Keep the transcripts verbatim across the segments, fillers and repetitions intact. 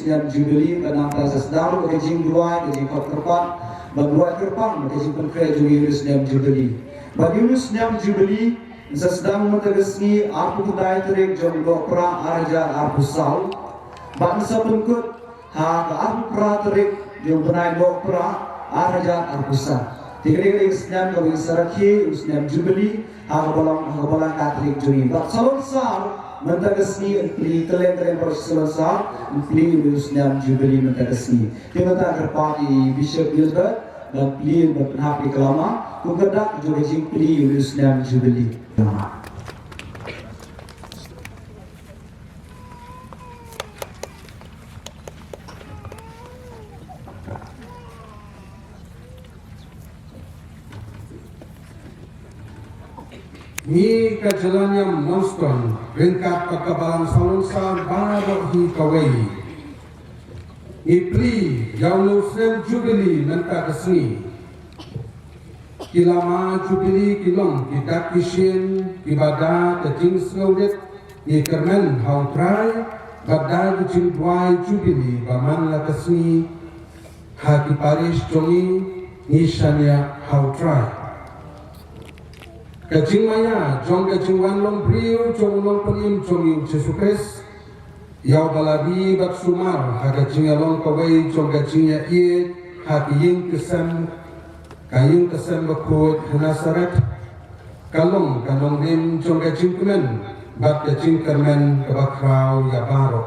snem Jubilee, bad nangta sa sdang ka jingduwai, ka jingkhot kyrpad, bad duwai kyrpang, ka jingpynkhreh jong ngi ïa u snem Jubilee. Bad ïa u snem Jubilee, sa sdang mynta ka sngi, arphew khyndai tarik jong u Nohprah, ar hajar arphew saw. Bad sa pynkut, ha ka arphew phra tarik jong u bnai Nohprah, ar hajar arphew san. Te kane ka dei ka snem kaba ngin sa rakhe, u snem Jubilee, ha ka balang, ha ka balang Katholik jong ngi. Bad salonsar, mynta ka sngi yn plie, kylleng kylleng baroh shi salonsar, yn plie ïa u snem Jubilee mynta ka sngi. Te mynta kyrpad ïa i Bishop Gilbert, ban plie, ban pynhap ïa ka lama, kum ka dak jong ka jingplie ïa u snem Jubilee. Ngi ka jylla niam Nongstoiñ, ryngkat bad ka balang salonsar baroh hi kawei, ngi plie ïa u snem Jubilee mynta ka sngi. Ki lama Jubilee ki long ki dak ki shin, kiba da ka jingsngewrit, ngi kyrmen ha u Trai, bad da ka jingduwai Jubilee ba man la ka sngi, ha ki parish jong ngi, ngi shaniah ha u Trai. Ka jingmaïa jong ka jingwan long briew jong u Nongpynim jong ngi u Jisu Khrist, ïa uba la ri bad sumar ha ka jingïalong kawei jong ka jingïaieit ha ka ïing ka sem, ka ïing ka sem bakhuid ha Nasareth, ka long ka nongrim jong ka jingkmen bad ka jingkyrmen kaba khraw ïa baroh.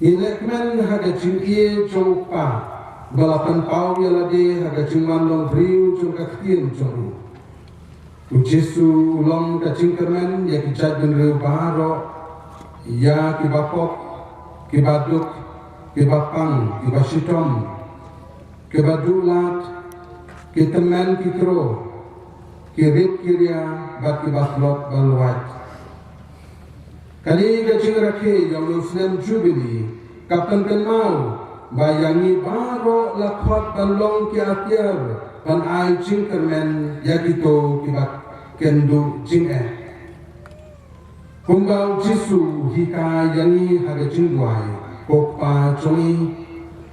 Ngi leh kmen ha ka jingïeit jong u Kpa, ba la pynpaw ïa lade ha ka jingwan long briew jong ka ktien jong u. U Jisu u long ka jingkyrmen ïa ki jaitbynriew baroh, ïa kiba pop, kiba duk, kiba pang, kiba shitom, kiba duh lad, ki tymmen ki kro, ki rit ki ria, bad kiba tlot ban wait. Kane ka jingrakhe ïa u snem Jubilee, ka pynkynmaw ba ïa ngi baroh la khot ban long ki atiar ban ai jingkyrmen ïa kito kiba kynduh jingeh. Kumba u Jisu u hikai ïa ngi ha ka jingduwai, ko Kpa jong ngi,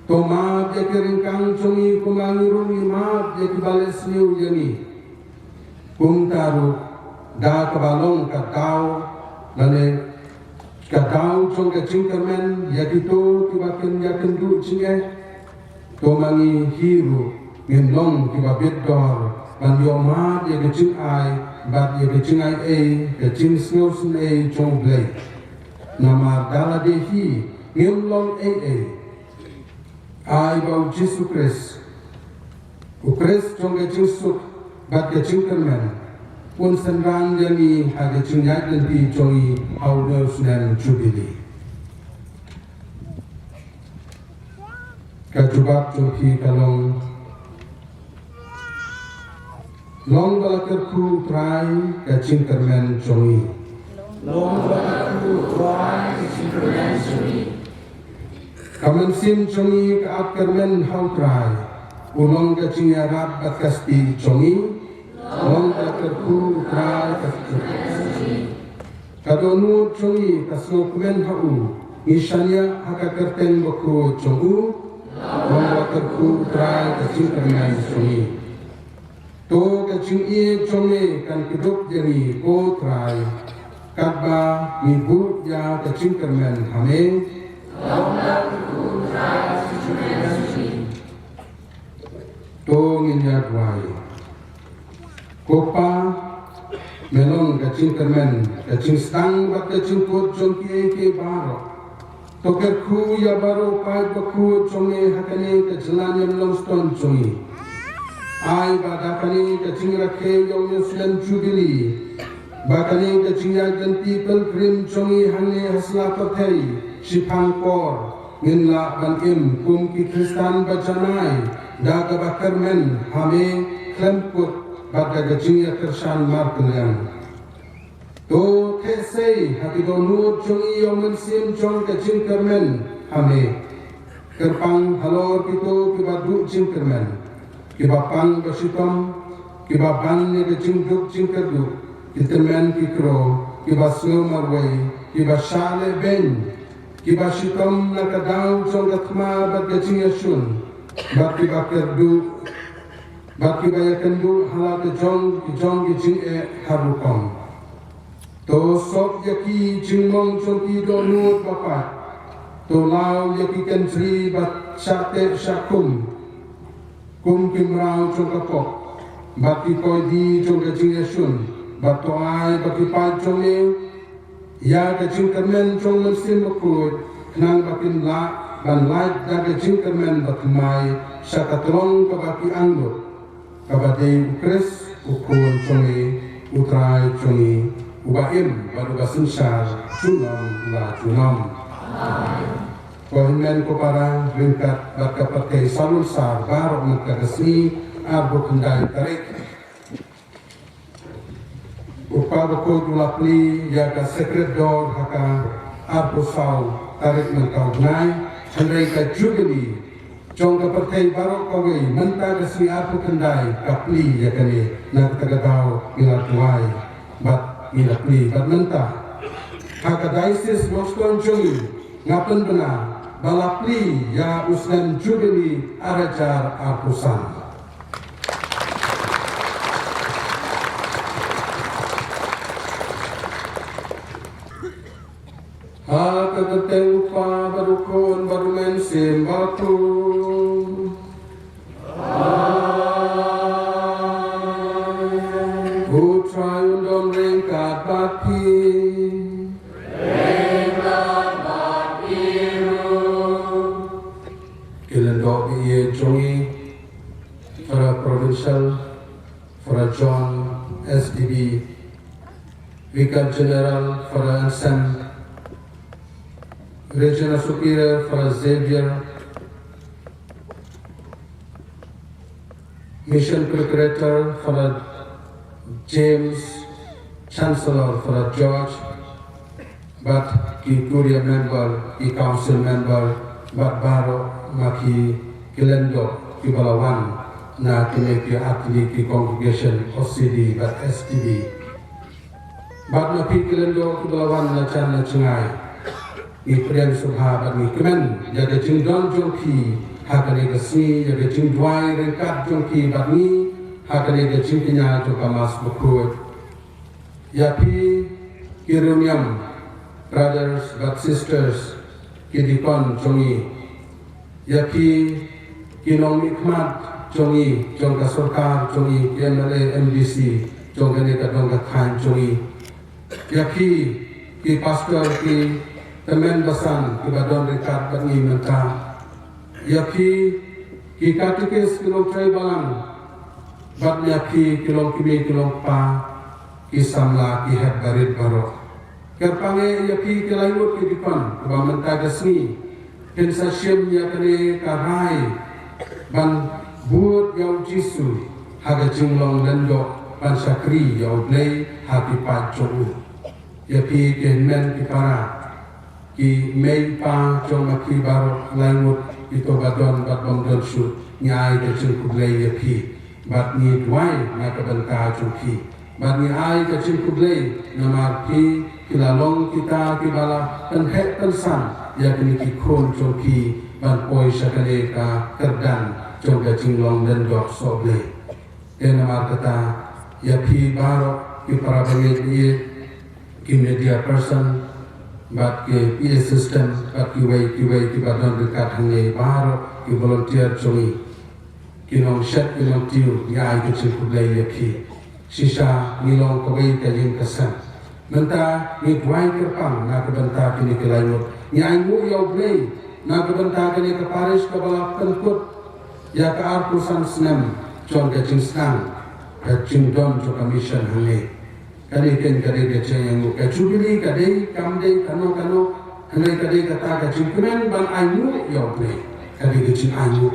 to map ïa ki ryngkang jong ngi kumba ngi ruh ngi map ïa kiba leh sniew ïa ngi. Kumta ruh, da kaba long ka daw, lane ka daw jong ka jingkyrmen ïa kito kiba kynja kynduh jingeh, to ma ngi hi ruh ngin long kiba bit dor ban ïoh mad ïa ka jingai bad ïa ka jingai ei, ka jingsngewsynei jong U Blei. Namar da lade hi ngim long ei ei. Ai ba U Jisu Khrist, U Khrist jong ka jingsuk bad ka jingkyrmen, un synran ïa ngi ha ka jingïaid lynti jong ngi ha une u snem Jubilee. Ka jubab jong phi ka long, long ba la kyrkhu U Trai ka jingkyrmen jong ngi. Long ba la kyrkhu U Trai ka jingkyrmen jong ngi. Ka mynsiem jong ngi ka ap kyrmen ha U Trai, u long ka jingïarap bad ka stieh jong ngi. Long ba la kyrkhu U Trai ka jingkyrmen jong ngi. Ka dohnud jong ngi ka sngewkmen ha u, ngi shaniah ha ka kyrteng bakhuid jong u. Long ba la kyrkhu U Trai ka jingkyrmen jong ngi. To ka jingïeit jong me kan kdup ïa ngi ko Trai, katba ngi buh ïa ka jingkyrmen ha me. To ngin ïa duwai. Ko Pa, me long ka jingkyrmen, ka jingsdang bad ka jingkut jong kiei kiei baroh. To kyrkhu ïa baroh paid bakhuid jong me ha kane ka jylla niam Nongstoiñ jong ngi. Ai ba da kane ka jingrakhe ïa u snem Jubilee, ba kane ka jingïaid lynti pilgrim jong ngi hangne ha sla pyrthei, shiphang por, ngin lah ban im kum ki Khristan ba janai, da kaba kyrmen ha me khlem kut bad da ka jingïakyrshan markylliang. To khie sei ha ki dohnud jong ngi ïa u mynsiem jong ka jingkyrmen ha me. Kyrpang halor kito kiba duh jingkyrmen, kiba pang ba shitom, kiba ban ïa ka jingduk jingkyrduh, ki tymmen ki kro, kiba sngew marwei, kiba shah lehbeiñ, Kiba shitom na ka daw jong ka thma bad ka jingïashun, bad kiba kyrduh, bad kiba ïakynduh ha la ka jong ki jong ki jingeh har rukom. To sop ïa ki jingmong jong ki dohnud ba pait. To law ïa ki kynjri ba shah teh shah kum kum ki mraw jong ka pop, bad ki koidi jong ka jingïashun, bad to ai ba ki paid jong me ïa ka jingkyrmen jong u Mynsiem Bakhuid, khnang ba kin lah ban lait da ka jingkyrmen bathymmai sha ka tyllong kaba ki angnud, kaba dei u Khrist u Khun jong me, u Trai jong me, uba im bad uba synshar junom la junom. Ko hynmen ko para, ryngkat bad ka pyrthei salonsar baroh, mynta ka sngi arphew khyndai tarik, u Kpa Bakhuid u la plie ïa ka Sacred Door ha ka arphew saw tarik mynta u bnai, hynrei ka Jubilee jong ka pyrthei baroh kawei mynta ka sngi arphew khyndai ka plie ïa kane. Na kata ka daw ngi la duwai bad ngi la plie bad mynta ha ka Diocese Mosston jong ngi, nga pynbna ba la plie ïa u snem Jubilee ar hajar arphew san. Ha ka kyrteng u Kpa bad u Khun bad u Mynsiem Bakhuid. U Trai un don ryngkat bad phi. Ki lyngdoh ba ïeit jong ngi, Father Provincial, Father John, S D B, Vicar General, Father Anselm, Regional Superior, Father Xavier, Mission Procurator, Father James, Chancellor, Father George, bad ki Curia member, ki Council member, bad baroh ma ki, ki lyngdoh kiba la wan na kine ki artylli ki congregation, O C D bad S D B. Bad ma phi ki lyngdoh kiba la wan na jan na jngai, ngi pdiang sngewbha bad ngi kmen ïa ka jingdon jong phi ha kane ka sngi, ïa ka jingduwai ryngkat jong phi bad ngi ha kane ka jingkñia jong ka Mass Bakhuid. Ïa phi ki riewniam, brothers bad sisters, ki deacon jong ngi, ïa phi ki nongmihkhmat jong ngi, jong ka sorkar jong ngi, ki M L A, M D C jong kane ka dong ka thaiñ jong ngi, ïa phi ki pastor, ki tymmen basan kiba don ryngkat bad ngi mynta, ïa phi ki katekis, ki longtrei balang, bad ïa phi ki longkmie ki longkpa, ki samla, ki hep barit baroh. Kyrpang eh ïa phi ki lai ngut ki deacon kiba mynta ka sngi phin sa shim ïa kane ka rai ban bud ïa u Jisu ha ka jinglong lyngdoh, ban shakri ïa U Blei ha ki paid jong u. Ïa phi ki hynmen ki para, ki mei pa jong ma phi baroh, lai ngut, kito ba don bad bym don shuh, ngi ai ka jingkhublei ïa phi bad ngi duwai na ka bynta jong phi. Bad ngi ai ka jingkhublei namar phi, phi la long kita kiba la pynheh pynsan ïa kine ki khun jong phi ban poi sha kane ka kyrdan jong ka jinglong lyngdoh sohblei. Te namar kata, ïa phi baroh ki para bangeit, ki media person, bad ki P A system, bad kiwei kiwei kiba don ryngkat hangne, baroh ki volunteer jong ngi, ki nongshet ki nongtiew, ngi ai ka jingkhublei ïa phi. Shisha ngi long kawei ka ïing ka sem. Mynta ngi duwai kyrpang na ka bynta kine ki lai ngut. Ngi ainguh ïa U Blei na ka bynta kane ka parish kaba la pynkut ïa ka arphew san snem jong ka jingsdang ka jingdon jong ka mission hangne. Kane keiñ ka dei ka jingïainguh. Ka Jubilee ka dei, kam dei kano kano, hynrei ka dei kata ka jingkmen ban ainguh ïa U Blei. Ka dei ka jingainguh.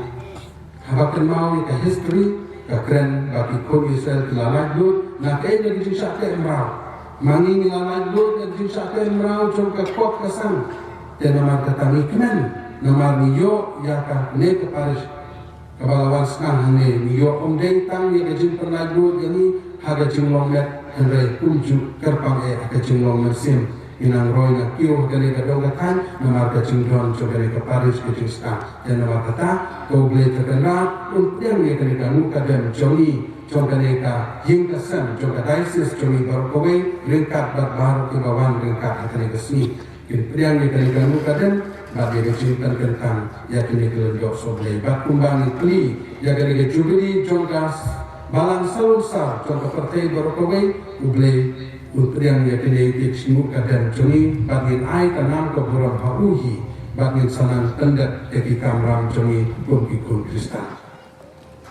Haba kynmaw ïa ka history, ka kren ba ki khun Israel ki la laitluid na kaei, na ka jingshah teh mraw. Ma ngi, ngi la laitluid na ka jingshah teh mraw jong ka pop ka sang. Te namar kata ngi kmen, namar ngi ïoh ïa kane ka parish kaba la wan sdang hangne, ngi ïoh ym dei tang ïa ka jingpynlaitluid ïa ngi ha ka jinglong met, hynrei kumjuh kyrpang eh ha ka jinglong mynsiem. Ngi nang roi nang kiew ha kane ka dong ka thaiñ, namar ka jingdon jong kane ka parish ka jingstad. Te namar kata, ko Blei Trai Kynrad un pdiang ïa kane ka nguh ka dem jong ngi, jong kane ka ïing ka sem, jong ka diocese jong ngi baroh kawei, ryngkat bad baroh kiba wan ryngkat ha kane ka sngi. Kin pdiang ïa kane ka nguh ka dem, bad ïa ka jingpynkyntang ïa kine ki lyngdoh sohblei. Bad kumba ngi plie ïa kane ka jubili jong ka s-, balang salonsar jong ka pyrthei baroh kawei, U Blei un pdiang ïa kine ki jingïaid ka dem jong ngi, bad ngin ai ka nam ka burom ha u hi, bad ngin sa nang pyndep ïa ki kamram jong ngi kum ki khun Khristan.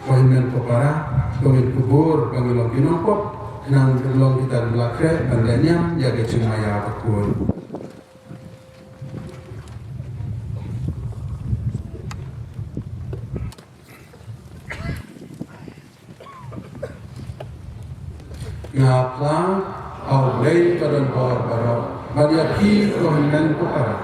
Ko hynmen ko para, ko ngin kubur ba ngin long ki nongpop, khnang ba ngin long kita kiba la khreh ban leh niam ïa ka jingmaïa bakhuid. Nga phla ha U Blei ba don bor baroh, bad ïa phi ko hynmen ko para,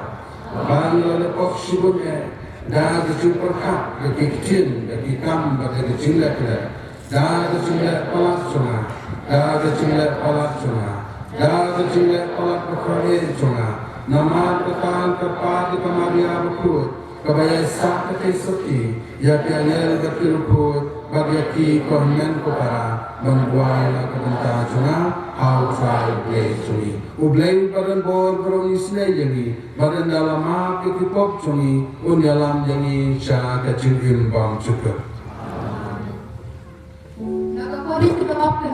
ba ngi la leh pop shibun eh, da ka jingpyrkhat, da ki ktien, da ki kam, bad da ka jingleh khleh, da ka jingleh palat jong nga, da ka jingleh palat jong nga, da ka jingleh palat bakhuid jong nga. Namar kata ngan kyrpad ïa ka Maria bakhuid, kaba ïai sah katei sati, ïa ki angel bad ki riewkhuid, bad ïa phi ko hynmen ko para, ban duwai na ka bynta jong nga ha U Trai U Blei jong ngi. U Blei ba don bor baroh un isynei ïa ngi, bad ynda la map ïa ki pop jong ngi, un ïalam ïa ngi sha ka jingim bymjukut. Na ka Korinth ka bynta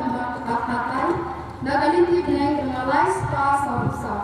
kaba khatwei, na ka lynti bneng ka lynnong lai spah saw phew saw.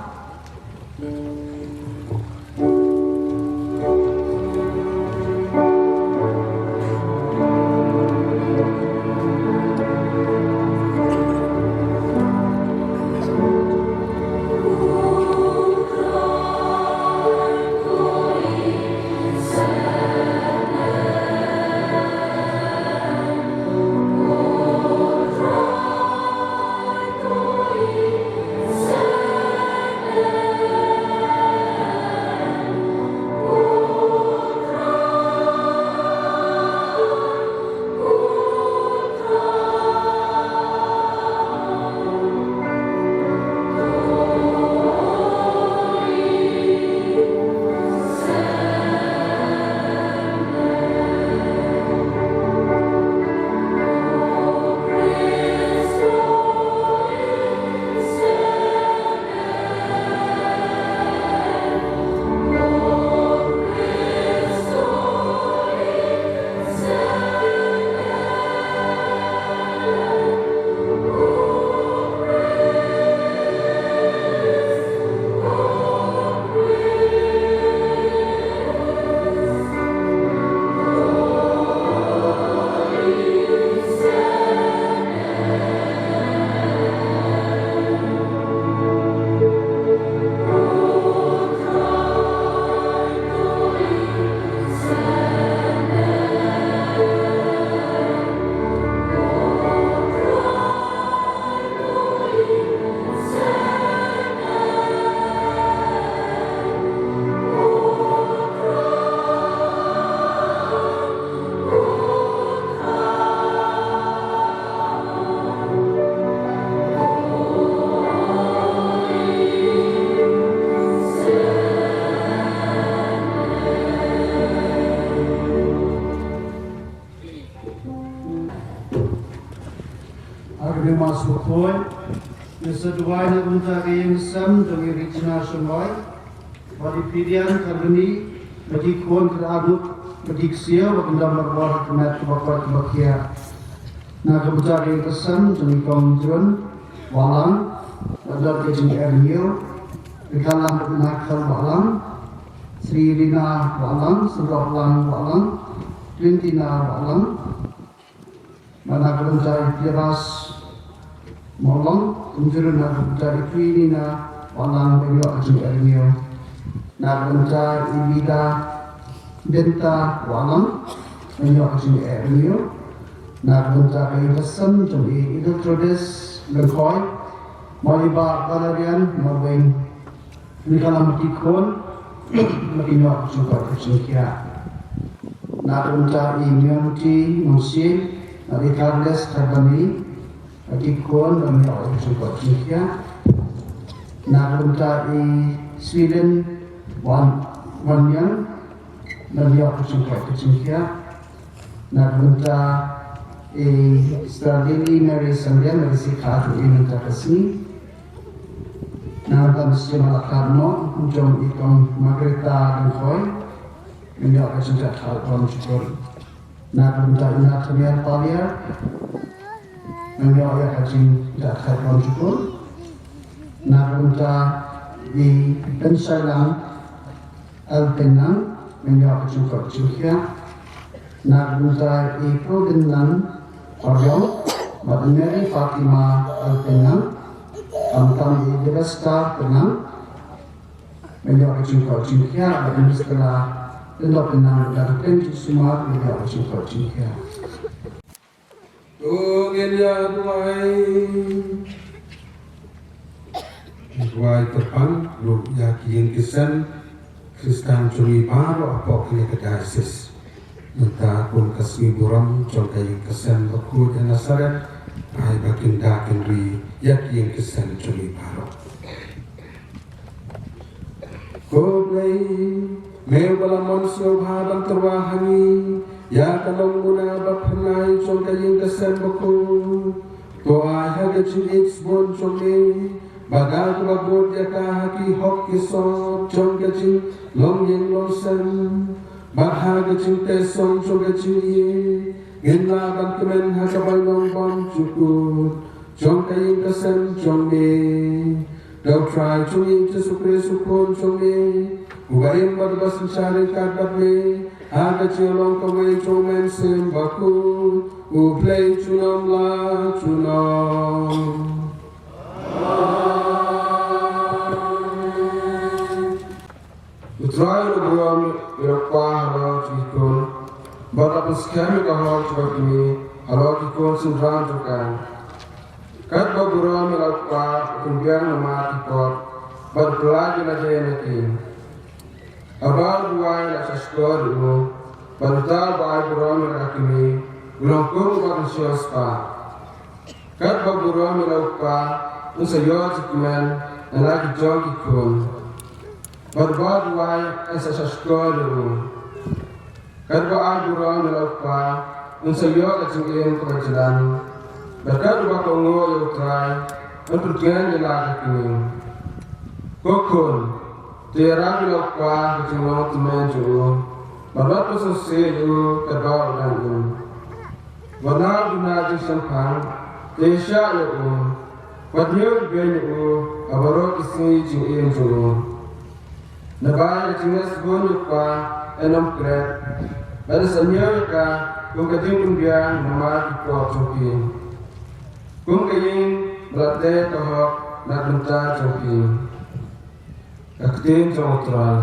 Ar ne mas bukoi, ne sa duwai na kumta ka ïing sem jong i Regina Shongoi, bad i Pidian Karbini, bad i khun ka Arngut, bad i ksiar, bad i dam bad bor ka met ka bakot ka bakia. Na ka bynta ka ïing ka sem jong i Kong Jrun Wahlang, bad ka jingïaid ñiew, i Khalam bad i Michael Wahlang, Sri Rina Wahlang, Sri Wahlang Wahlang, Clintina Wahlang, bad na ka bynta i Piras Mawlong, kumjuh ruh na ka bynta i Twinina Wahlang ba ïoh ka jingeh rngiew. Na ka bynta i Bida Bynta Wahlang ba ïoh ka jingeh rngiew. Na ka bynta ka ïing ka sem jong i Iltrodis Lyngkhoi, bad i Bah Valerian Mawbeiñ. Ni ka lam ki khun, ma ki ïoh ka jingkoit ka jingkhiah. Na ka bynta i Myngti Mynsiem, na i Charles Karbani, ma ki khun, ma ki ïoh ka jingkoit ka jingkhiah. Na ka bynta i Sweden Wan, Wanniang, ban ïoh ka jingkoit ka jingkhiah. Na ka bynta i Sister Lily Mary Samriang, Mary Sikha, tu i mynta ka sngi. Na ka bynta Mister Malakatno, jong i Kong Margareta Dengkhoi, ban ïoh ka jingkoit ka jingkhiah. Na ka bynta i Nathaniel Paliar, ban ïoh ïa ka jingkoit ka jingkhiah. Na ka bynta i Pensailang Alpenang, ban ïoh ka jingkoit ka jingkhiah. Na ka bynta i Prodenang Khorjong, bad i Mary Fatima Alpenang, khamtam i Devastar Penang, ban ïoh ka jingkoit ka jingkhiah, bad i Mister La, Lendok Penang, bad i Pen Jingsumar, ban ïoh ka jingkoit ka jingkhiah. To ngin ïa duwai. Duwai kyrpang ruh ïa ki ïing ki sem Khristan jong ngi baroh hapoh kane ka diocese. Mynta kum ka sngi burom jong ka ïing ka sem bakhuid ha Nasaret, ai ba kin da kin ri ïa ki ïing ki sem jong ngi baroh. Ko Blei, me uba la mon sngewbha ban tyrwa ha ngi ïa ka longmuna ba phyrnai jong ka ïing ka sem bakhuid. To ai ha ka jingïeit sbun jong me, ba da kaba bud ïa ka ha ki hok ki sop jong ka jinglong ïing long sem, bad ha ka jingtei song jong ka jingïeit, ngin lah ban kmen ha ka bainong bymjukut jong ka ïing ka sem jong me. Da U Trai jong ngi Jisu Khrist U Khun jong me, uba im bad uba synshar ryngkat bad me ha ka jinglong kawei jong U Mynsiem Bakhuid, U Blei junom la junom. U Trai u la burom ïa u kpa halor jong ki khun, bad u la pynskhem ïa ka hok jong ka kmie halor ki khun synran jong ka. Katba burom ïa la u kpa u pynbiang namar ki pop, bad u pyllait ïa lade na ki. Haba u duwai la sha shkor ïa u, bad uta uba ai burom ïa ka kmie u long kum uba kynshew spah. Katba burom ïa la u kpa, un sa ïoh jingkmen na la ki jong ki khun. Bad uba duwai un sa sha shkor ïa u. Katba ai burom ïa la u kpa, un sa ïoh ka jingim kaba jlan. Bad katba kohnguh ïa U Trai, un pyntngen ïa la ka kmie. Ko khun, to ïarap ïa la u kpa ha ka jinglong tymmen jong u, bad wat pynsngewsih ïa u katba u dang im. Wat nang duna jingshemphang, te shah ïa u, wat ñiew beiñ ïa u ha baroh ki sngi jingim jong u. Naba ïa ka jingngeit sbun ïa u kpa yn ym klet, bad yn sa ñiew ïa ka kum ka jingpynbiang namar ki pop jong phi, kum ka ïing ba la tei ka hok na ka bynta jong phi. Ka ktien jong U Trai.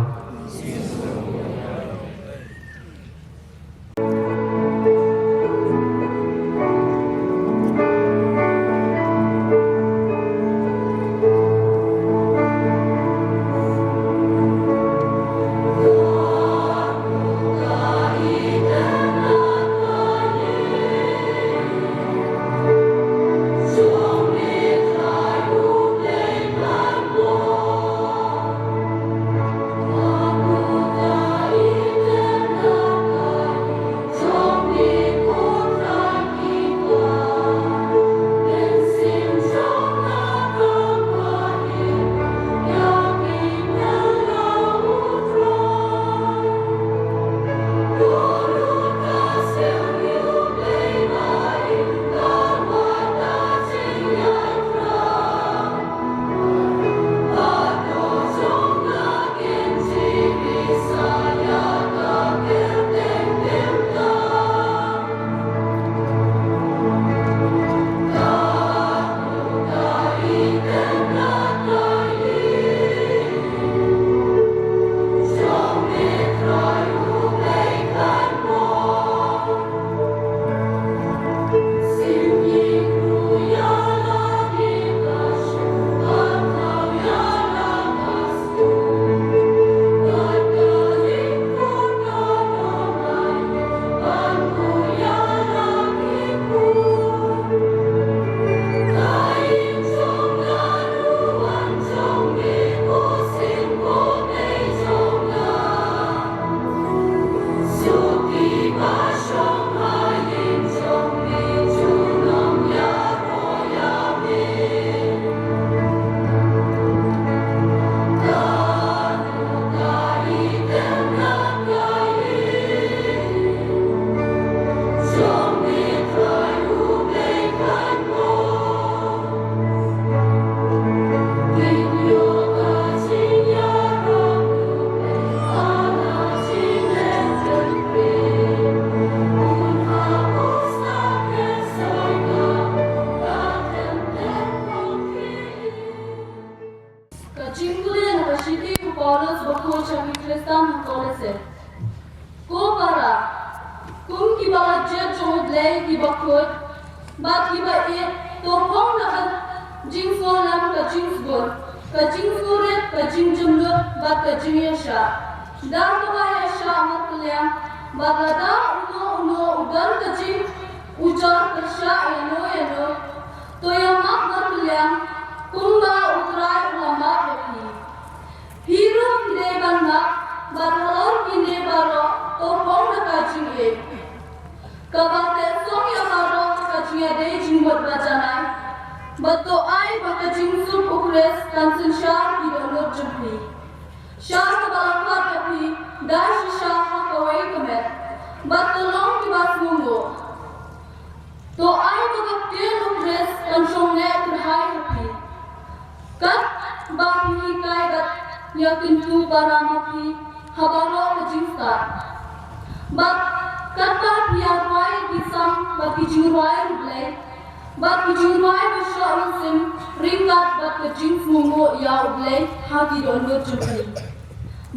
Ka jingkylli na ka shithi u Paulus bakhuid sha ki Khristan ha Kolose. Ko para, kum kiba la jied jong U Blei kiba khuid, bad kiba ïeit, to phong na ka jingsngewlem ka jingsbun, ka jingsngewrit, ka jingjemnud, bad ka jingïaishah. Da kaba ïaishah markylliang, bad lada uno uno u don ka jingujor pyrshah ïano ïano, to ïa map markylliang, kumba U Trai u la map ïa phi. Phi ruh phi dei ban map, bad halor kine baroh to phong da ka jingïeit, kaba teh song ïa baroh ka jingïadei jingmut ba janai, bad to ai ba ka jingsuk U Khrist kan synshar ki dohnud jong phi, shar kaba la khot ïa phi da shisha ha kawei ka met, bad to long kiba sngewnguh. To ai ba ka ktien U Khrist kan shong neh kyrhai ha phi, katba phi hikai bad ïa kyntu para ma phi ha baroh ka jingstad, bad katba phi ïa rwai ki sam bad ki jingrwai U Blei, bad ki jingrwai ba shoh mynsiem, ryngkat bad ka jingsngewnguh ïa U Blei ha ki dohnud jong phi.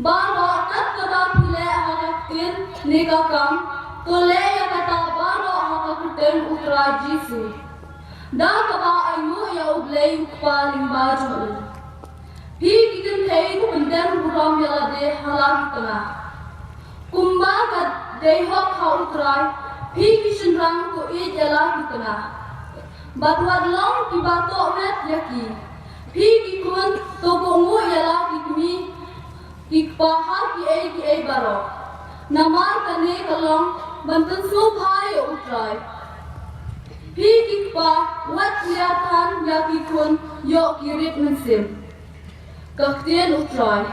Baroh kat kaba phi leh ha ka ktien ne ka kam, to leh ïa kata baroh ha ka kyrteng U Trai Jisu, da kaba ainguh ïa U Blei U Kpa lyngba jong u. Phi ki kynthei, to pyndem burom ïa lade ha la ki tnga, kumba ka dei hok ha U Trai. Phi ki shynrang, to ïeit ïa la ki tnga, bad wat long kiba tohmet ïa ki. Phi ki khun, to kohnguh ïa la ki kmie ki kpa ha kiei kiei baroh, namar kane ka long ban pynsngewbha ïa U Trai. Phi ki kpa, wat ïathan ïa ki khun, ïoh ki rit mynsiem. Ka ktien U Trai.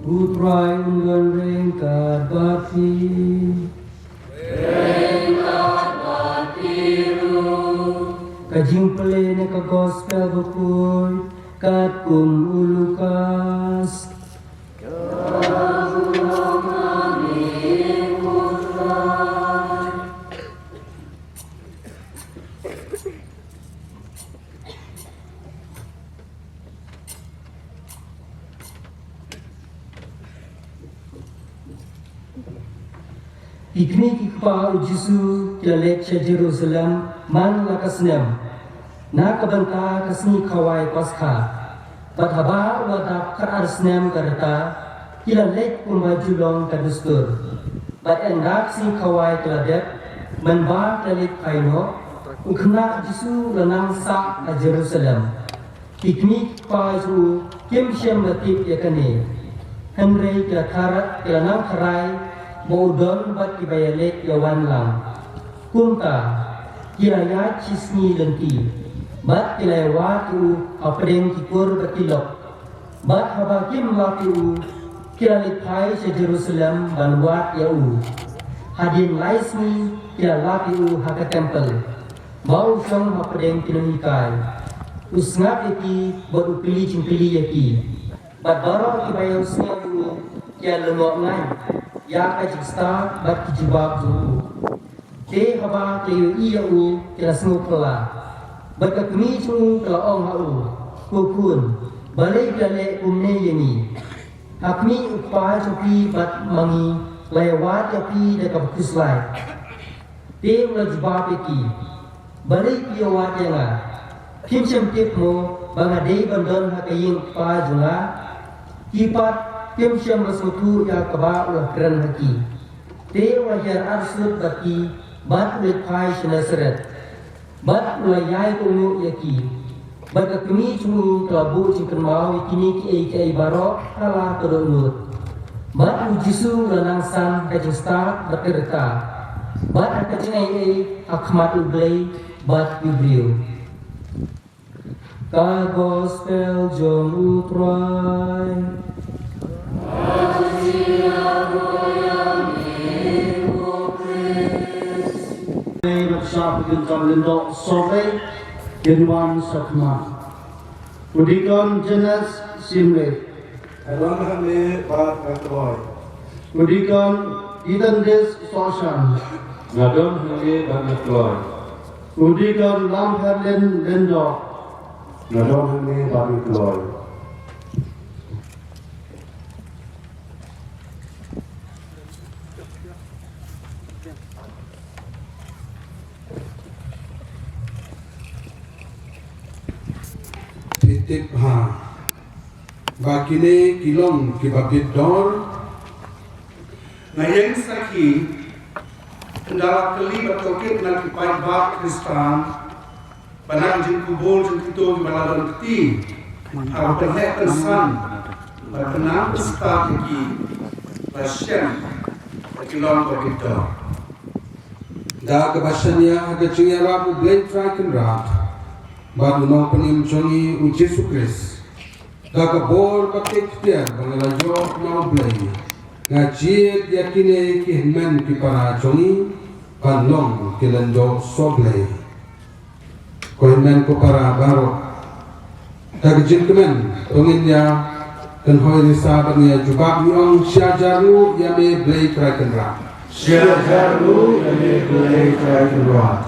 U Trai un don ryngkat bad phi. Ka jingpule na ka Gospel bakhuid katkum u Lukas. Ki kmie ki kpa u Jisu ki la leit sha Jerusalem man la ka snem, na ka bynta ka sngi khawai Paskha. Bad haba u la dap khatar snem ka rta, ki la leit kumba ju long ka dustur. Bad ynda ka sngi khawai ka la dep, mynba ki la leit phai noh, u khynnah Jisu u la nang sah ha Jerusalem. Ki kmie ki kpa jong u kim shym la tip ïa kane, hynrei ki la tharai, ki la nang tharai ba u don bad kiba ïaleit ïawan lang. Kumta ki la ïaid shisngi lynti, bad ki la ïawad ïa u hapdeng ki kur bad ki lok. Bad haba kim lap ïa u, ki la leit phai sha Jerusalem ban wad ïa u. Hadien lai sngi ki la lap ïa u ha ka templ. Ba u shong hapdeng ki nonghikai, u sngap ïa ki bad u kylli jingkylli ïa ki. Bad baroh kiba ïohsngew ïa u ki ïalyngngoh ngan ïa ka jingstad bad ki jubab jong u. Te haba ki la ïohi ïa u ki la sngewphylla. Bad ka kmie jong u ka la ong ha u, ko khun, balei phi la leh kumne ïa ngi? Ha khmih u kpa jong phi bad ma ngi la ïawad ïa phi da kaba khuslai. Te u la jubab ïa ki, balei phi ïawad ïa nga? Phim shym tip mo ba nga dei ban don ha ka ïing u kpa jong nga? Ki pat phim shym la sngewthuh ïa kaba u la kren ha ki. Te u la hiar arsut bad ki bad u leit phai sha Nasaret. Bad u la ïai kohnguh ïa ki. Bad ka kmie jong u ka la buh jingkynmaw ïa kine kiei kiei baroh ha la ka dohnud. Bad u Jisu u la nang san ha ka jingstad bad ka rta, bad ha ka jingaiei ha khmat U Blei bad u briew. Ka gospel jong U Trai. Ei, bad sa phi kin jam lyngdoh sohblei, kin wan sa khmat. U Deacon James Simlei. Nga don hangne bad nga kloi. U Deacon Ethan Des Sohshan. Nga don hangne bad nga kloi. U Deacon Lamherlin Lyngdoh. Nga don hangne bad nga kloi. Phi tip bha ba kine ki long kiba bit dor. Nga ïeng sakhi, ynda la kylli bad tohkit na ki paidbah Khristan ba na ka jingkubur jong kito kiba la don kti, ha ka pynheh pynsan bad pynang pynstad ïa ki, la shem ba ki long kiba bit dor. Da kaba shaniah ha ka jingïarap U Blei Trai Kynrad bad U Nongpynim jong ngi U Jisu Khrist, da ka bor bad ka iktiar ba nga la ïoh na U Blei, nga jied ïa kine ki hynmen ki para jong ngi ban long ki lyngdoh sohblei. Ko hynmen ko para baroh, da ka jingkmen to ngin ïa kynhoi risa bad ngin ïa jubab, ngi ong, sha jaru ïa me Blei Trai Kynrad. Sha jaru ïa me Blei Trai Kynrad.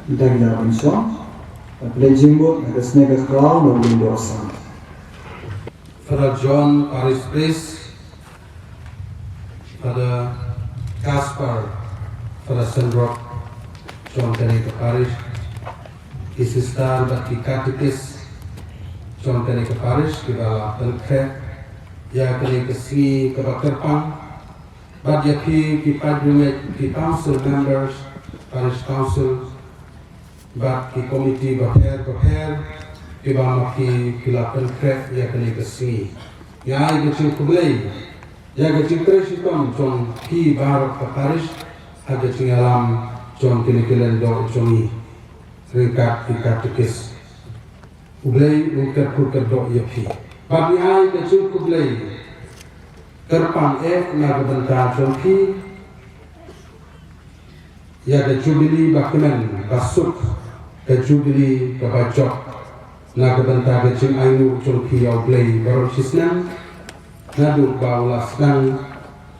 Ngi dang ïa ban shong, bad Blei jingmut na ka sngi ka khraw na u lyngdoh san. Father John, Parish Priest, Father Gaspar, Father Sandrock, jong kane ka parish, ki sister bad ki katekis jong kane ka parish kiba la pynkhreh ïa kane ka sngi kaba kyrpang, bad ïa phi ki paidbah, ki council members, parish council, bad ki komiti bapher bapher kiba ma phi ki la pynkhreh ïa kane ka sngi. Ngi ai ka jingkhublei ïa ka jingtrei shitom jong phi baroh ka parish ha ka jingïalam jong kine ki lyngdoh jong ngi ryngkat ki katekis. U Blei un kyrkhu kyrdoh ïa phi. Bad ngi ai ka jingkhublei kyrpang eh na ka bynta jong phi ïa ka jubili ba kmen ba suk, ka jubili kaba jop, na ka bynta ka jingainguh jong phi ïa U Blei baroh shisnem, naduh ba u la sdang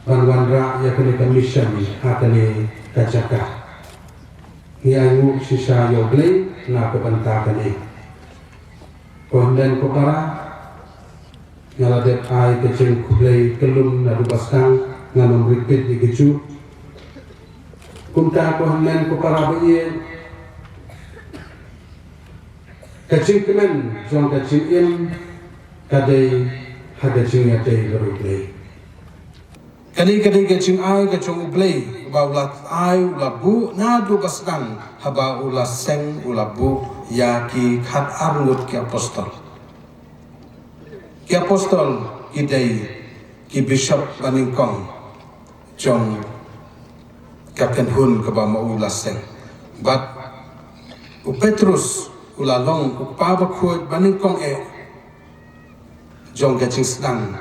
ban wanrah ïa kane ka mission ha kane ka jaka. Ngi ainguh shisha ïa U Blei na ka bynta kane. Ko hynmen ko para, nga la dep ai ka jingkhublei kyllum naduh ba sdang, ngan ym repeat ïa kajuh. Kumta ko hynmen ko para ba ïeit, ka jingkmen jong ka jingim ka dei ha ka jingïadei bad U Blei. Kane ka dei ka jingai ka jong U Blei, ba u la ai, u la buh naduh ba sdang, haba u la seng, u la buh ïa ki khatar ngut ki apostol. Ki apostol ki dei ki bishop banyngkong jong ka kynhun kaba ma u la seng. Bad u Petrus u la long u kpa bakhuid banyngkong eh jong ka jingsdang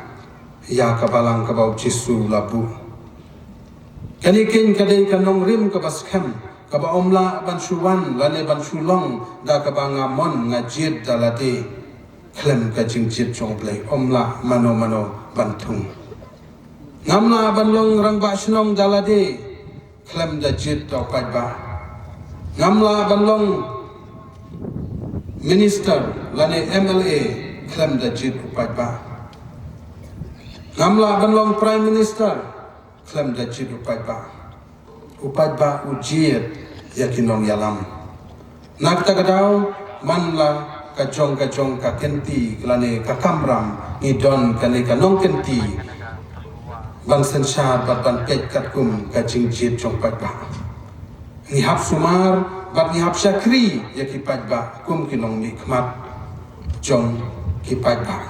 ïa ka balang kaba U Jisu u la buh. Kane keiñ ka dei ka nongrim kaba skhem, kaba ym lah ban shu wan lane ban shu long da kaba nga mon nga jied da lade khlem ka jingjied jong U Blei. Ym lah mano mano ban thung. Ngam lah ban long rangbah shnong da lade khlem da jied da u paidbah. Ngam lah ban long minister lane M L A khlem da jied u paidbah. Ngam lah ban long prime minister khlem da jied u paidbah. U paidbah u jied ïa ki nongïalam. Na kata ka daw, man la ka jong ka jong ka kynti lane ka kamram, ngi don kane ka nongkynti ban synshar bad ban peit katkum ka jingjied jong u paidbah. Ngi hap sumar bad ngi hap shakri ïa ki paidbah kum ki nongmihkhmat jong ki paidbah.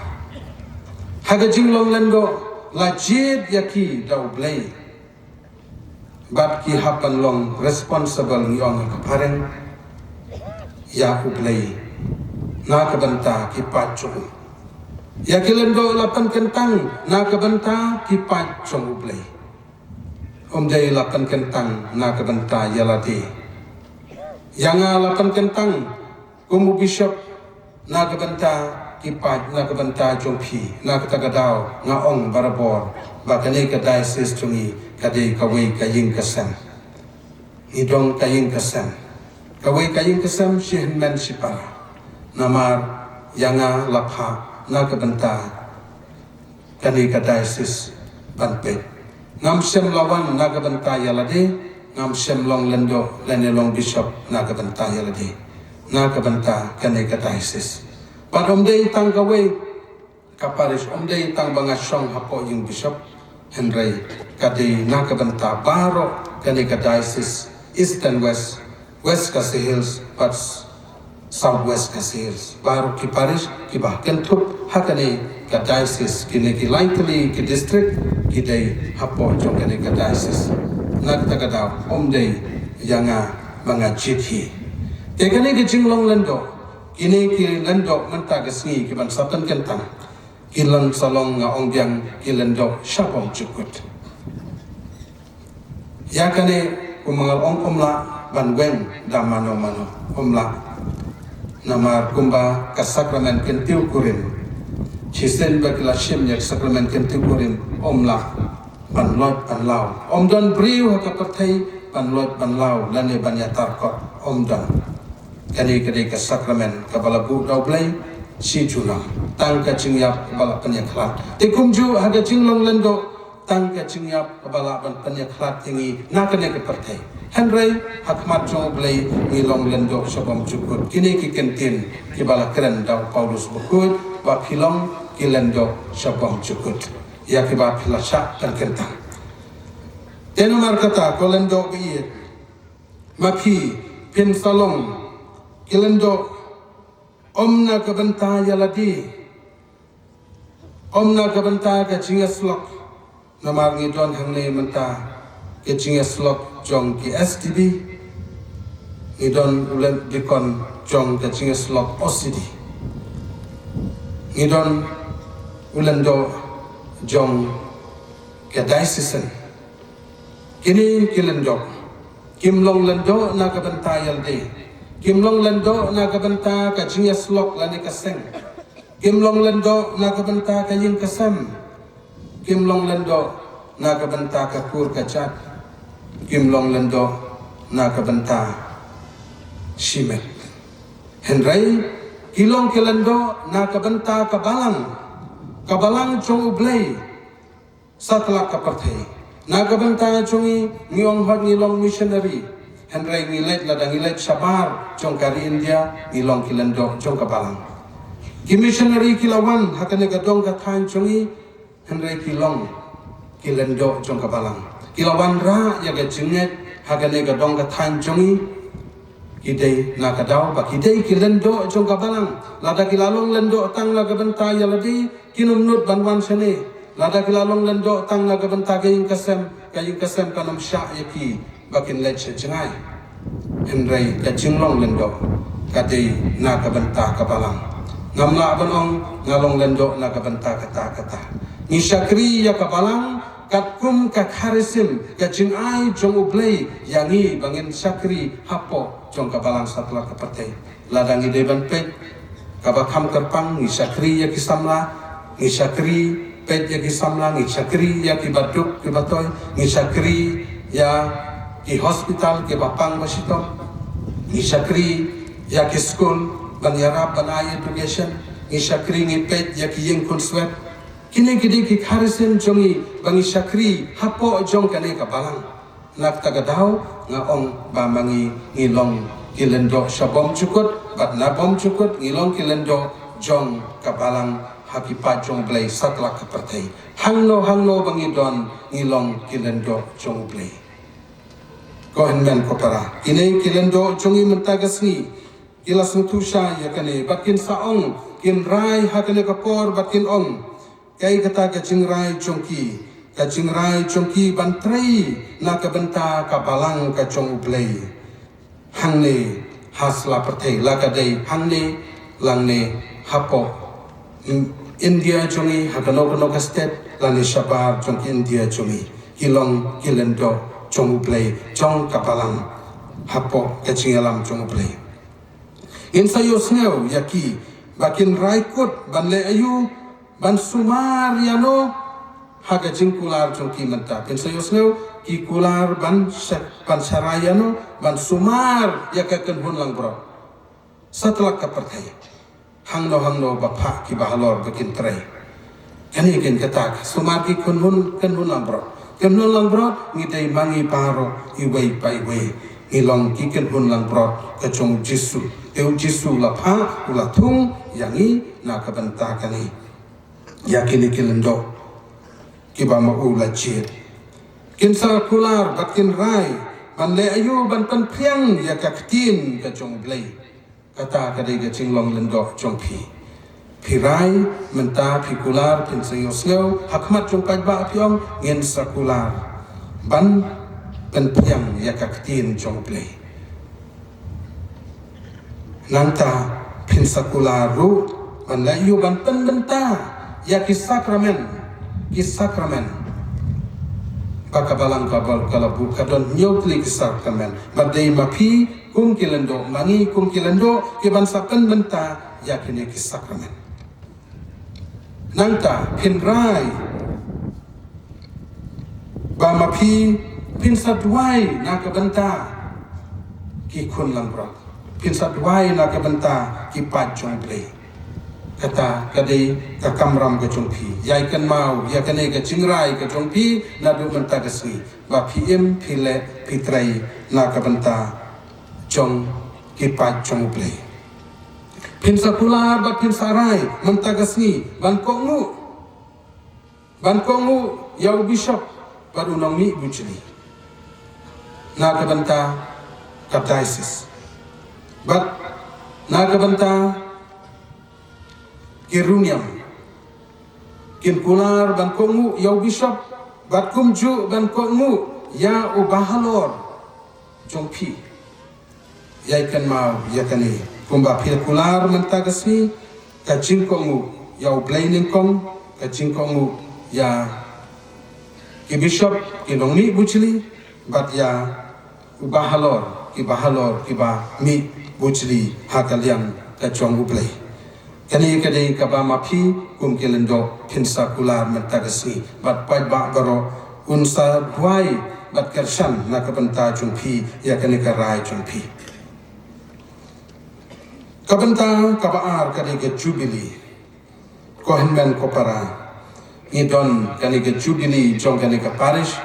Ha ka jinglong lyngdoh la jied ïa ki da U Blei. Bad ki hap ban long responsible, ngi ong ha ka phareng, ïa U Blei na ka bynta ki paid jong u. Ïa ki lyngdoh la pynkyntang na ka bynta ki paid jong U Blei. Ym dei la pynkyntang na ka bynta ïa lade. Ïa nga la pynkyntang kum u bishop na ka bynta ki paid, na ka bynta jong phi. Na kata ka daw nga ong barabor ba kane ka diocese jong ngi ka dei kawei ka ïing ka sem. Ngi don ka ïing ka sem, kawei ka ïing ka sem shi hynmen shi para. Namar ïa nga la phah na ka bynta kane ka diocese ban peit. Ngam shym la wan na ka bynta ïa lade, ngam shym long lyngdoh lane long bishop na ka bynta ïa lade. Na ka bynta kane ka diocese. Bad ym dei tang kawei ka parish, ym dei tang ba nga shong hapoh ïing bishop, hynrei ka dei na ka bynta baroh kane ka diocese, East and West, West Khasi Hills bad South West Khasi Hills. Baroh ki parish kiba kynthup ha kane ka diocese, kine ki lai tylli ki district ki dei hapoh jong kane ka diocese. Na kata ka daw ym dei ïa nga ba nga jied hi. Te kane ka jinglong lyngdoh, kine ki lyngdoh mynta ka sngi kiban sa pynkyntang, ki long sa long, nga ong biang, ki lyngdoh sha bymjukut. Ïa kane kumba nga la ong, ym lah ban weng da mano mano, ym lah. Namar kumba ka sakramen kyntiew kurim, shisien ba ki la shim ïa ka sakramen kyntiew kurim, ym lah ban loit ban law. Ym don briew ha ka pyrthei ban loit ban law lane ban ïatar kot, ym don. Kane ka dei ka sakramen kaba la buh da U Blei shi junom. Tang ka jingïap kaba la pynïakhlad. Te kumjuh ha ka jinglong lyngdoh, tang ka jingïap kaba lah ban pynïakhlad ïa ngi na kane ka pyrthei. Hynrei ha khmat jong U Blei ngi long lyngdoh sha bymjukut. Kine ki kyntien kiba la kren da u Paulus bakhuid ba phi long ki lyngdoh sha bymjukut. Ïa kiba phi la shah pynkyntang. Te namar kata, ko lyngdoh ba ïeit, ma phi phin sa long ki lyngdoh ym na ka bynta ïa lade, ym na ka bynta ka jingïasyllok. Namar ngi don hangne mynta ka jingïasyllok jong ki S T B, ngi don u lyngdoh dikon jong ka jingïasyllok O C D, ngi don u lyngdoh jong ka diocesan. Kine ki lyngdoh kim long lyngdoh na ka bynta ïa lade, kim long lyngdoh na ka bynta ka jingïasyllok lane ka seng, kim long lyngdoh na ka bynta ka ïing ka sem, kim long lyngdoh na ka bynta ka kur ka jait, kim long lyngdoh na ka bynta shimet. Hynrei ki long ki lyngdoh na ka bynta ka balang, ka balang jong U Blei satlak ka pyrthei. Na ka bynta jong ngi, ngi ong hot ngi long missionary, hynrei ngi leit, lada ngi leit shabar jong ka ri India, ngi long ki lyngdoh jong ka balang. Ki missionary ki la wan ha kane ka dong ka thaiñ jong ngi, hynrei ki long ki lyngdoh jong ka balang. Ki la wanrah ïa ka jingngeit ha kane ka dong ka thaiñ jong ngi. Ki dei na ka daw ba ki dei ki lyngdoh jong ka balang. Lada ki la long lyngdoh tang na ka bynta ïa lade, kin ym nud ban wan shane. Lada ki la long lyngdoh tang na ka bynta ka ïing ka sem, ka ïing ka sem kan ym shah ïa ki ba kin leit sha jngai. Hynrei ka jinglong lyngdoh ka dei na ka bynta ka balang. Ngam lah ban ong nga long lyngdoh na ka bynta kata kata. Ngi shakri ïa ka balang, Katkum ka kharisim, ka jingai jong U Blei ïa ngi ba ngin shakri hapoh jong ka balang satlak ka pyrthei. Lada ngi dei ban peit kaba kham kyrpang, ngi shakri ïa ki samla, ngi shakri peit ïa ki samla, ngi shakri ïa ki baduk ki batoi, ngi shakri ïa ki hospital ki bapang bashitom, ngi shakri ïa ki skul ban ïarap ban ai education, ngi shakri ngi peit ïa ki ïing khun swet. Kine ki dei ki kharisim jong ngi ba ngi shakri hapoh jong kane ka balang. Na kata ka daw nga ong ba ma ngi ngi long ki lyngdoh sha bymjukut, bad na bymjukut ngi long ki lyngdoh jong ka balang ha ki paid jong U Blei satlak ka pyrthei. Hangno hangno ba ngi don ngi long ki lyngdoh jong U Blei. Ko hynmen ko para, kine ki lyngdoh jong ngi mynta ka sngi ki la sngewthuh shai ïa kane bad kin sa ong, kin rai ha kane ka por bad kin ong, kaei kata ka jingrai jong ki, ka jingrai jong ki ban trei na ka bynta ka balang ka jong U Blei. Hangne ha sla pyrthei, la ka dei hangne, lane hapoh India jong ngi, ha kano kano ka state, lane shabar jong ki India jong ngi, ki long ki lyngdoh jong U Blei jong ka balang hapoh ka jingïalam jong U Blei. Ngin sa ïohsngew ïa ki ba kin rai kut ban leh aïu, ban sumar ïano ha ka jingkular jong ki mynta. Phin sa ïohsngew ki kular ban sha-, ban sharai ïano, ban sumar ïa ka kynhun langbrot satlak ka pyrthei. Hangno hangno ba phah ki bahalor ba kin trei. Kane kin kata ka sumar ki kynhun, kynhun langbrot. Kynhun langbrot ngi dei ma ngi baroh iwei pa iwei. Ngi long ki kynhun langbrot ka jong U Jisu. Te U Jisu u la phah, u la thung ïa ngi na ka bynta kane. Ïa kine ki lyngdoh kiba ma u la jied. Kin sa kular bad kin rai ban leh aïu ban pynphriang ïa ka ktien ka jong U Blei. Kata ka dei ka jinglong lyngdoh jong phi. Phi rai mynta, phi kular, phin sa ïohsngew ha khmat jong paidbah, phi ong ngin sa kular ban pynphriang ïa ka ktien jong U Blei. Nangta phin sa kular ruh ban leh aïu ban pynbynta ïa ki sakramen, ki sakramen ba ka balang ka bor ka la buh, ka don hynñiew tylli ki sakramen. Ba dei ma phi kum ki lyngdoh, ma ngi kum ki lyngdoh, ki ban sa pynbynta ïa kine ki sakramen. Nangta phin rai ba ma phi phin sa duwai na ka bynta ki khun langbrot, phin sa duwai na ka bynta ki paid jong U Blei. Kata ka dei ka kamram ka jong phi. Ïai kynmaw ïa kane ka jingrai ka jong phi naduh mynta ka sngi, ba phi im, phi leh, phi trei na ka bynta jong ki paid jong U Blei. Phin sa kular bad phin sa rai mynta ka sngi ban kohnguh, ban kohnguh ïa u bishop bad u nongmih bujli na ka bynta ka diocese bad na ka bynta ki riewniam. Kin kular ban kohnguh ïa u bishop bad kumjuh ban kohnguh ïa u bahalor jong phi. Ïai kynmaw ïa kane, kumba phi la kular mynta ka sngi, ka jingkohnguh ïa U Blei nyngkong, ka jingkohnguh ïa ki bishop, ki nongmih bujli bad ïa u bahalor, ki bahalor kiba mih bujli ha ka liang ka jong U Blei. Kane ka dei kaba ma phi kum ki lyngdoh phin sa kular mynta ka sngi bad paidbah baroh un sa duwai bad kyrshan na ka bynta jong phi ïa kane ka rai jong phi. Ka bynta kaba ar ka dei ka jubili. Ko hynmen ko para, ngi don kane ka jubili jong kane ka parish,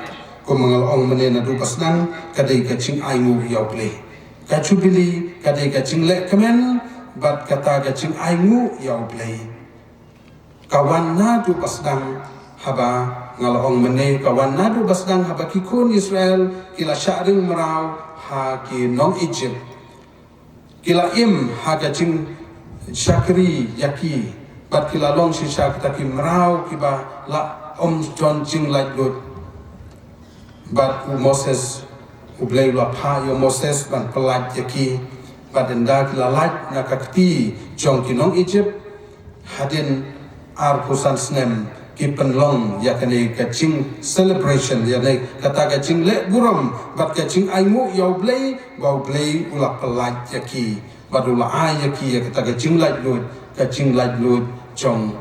kumba nga la ong mynne naduh ba sdang, ka dei ka jingainguh ïa U Blei. Ka jubili ka dei ka jingleh kmen bad kata ka jingainguh ïa U Blei. Ka wan naduh ba sdang, haba nga la ong mynne, ka wan naduh ba sdang haba ki khun Israel ki la shah ring mraw ha ki nong Egypt. Ki la im ha ka jingshakri ïa ki bad ki la long shisha kita ki mraw kiba la ym don jinglaitluid. Bad u Moses, U Blei u la phah ïa u Moses ban pyllait ïa ki. Bad ynda ki la lait na ka kti jong ki nong Egypt, hadien arphew san snem ki pynlong ïa kane ka jing celebration, ïa ne kata ka jingleh burom bad ka jingainguh ïa U Blei, ba U Blei u la pyllait ïa ki bad u la ai ïa ki ïa kata ka jinglaitluid, ka jinglaitluid jong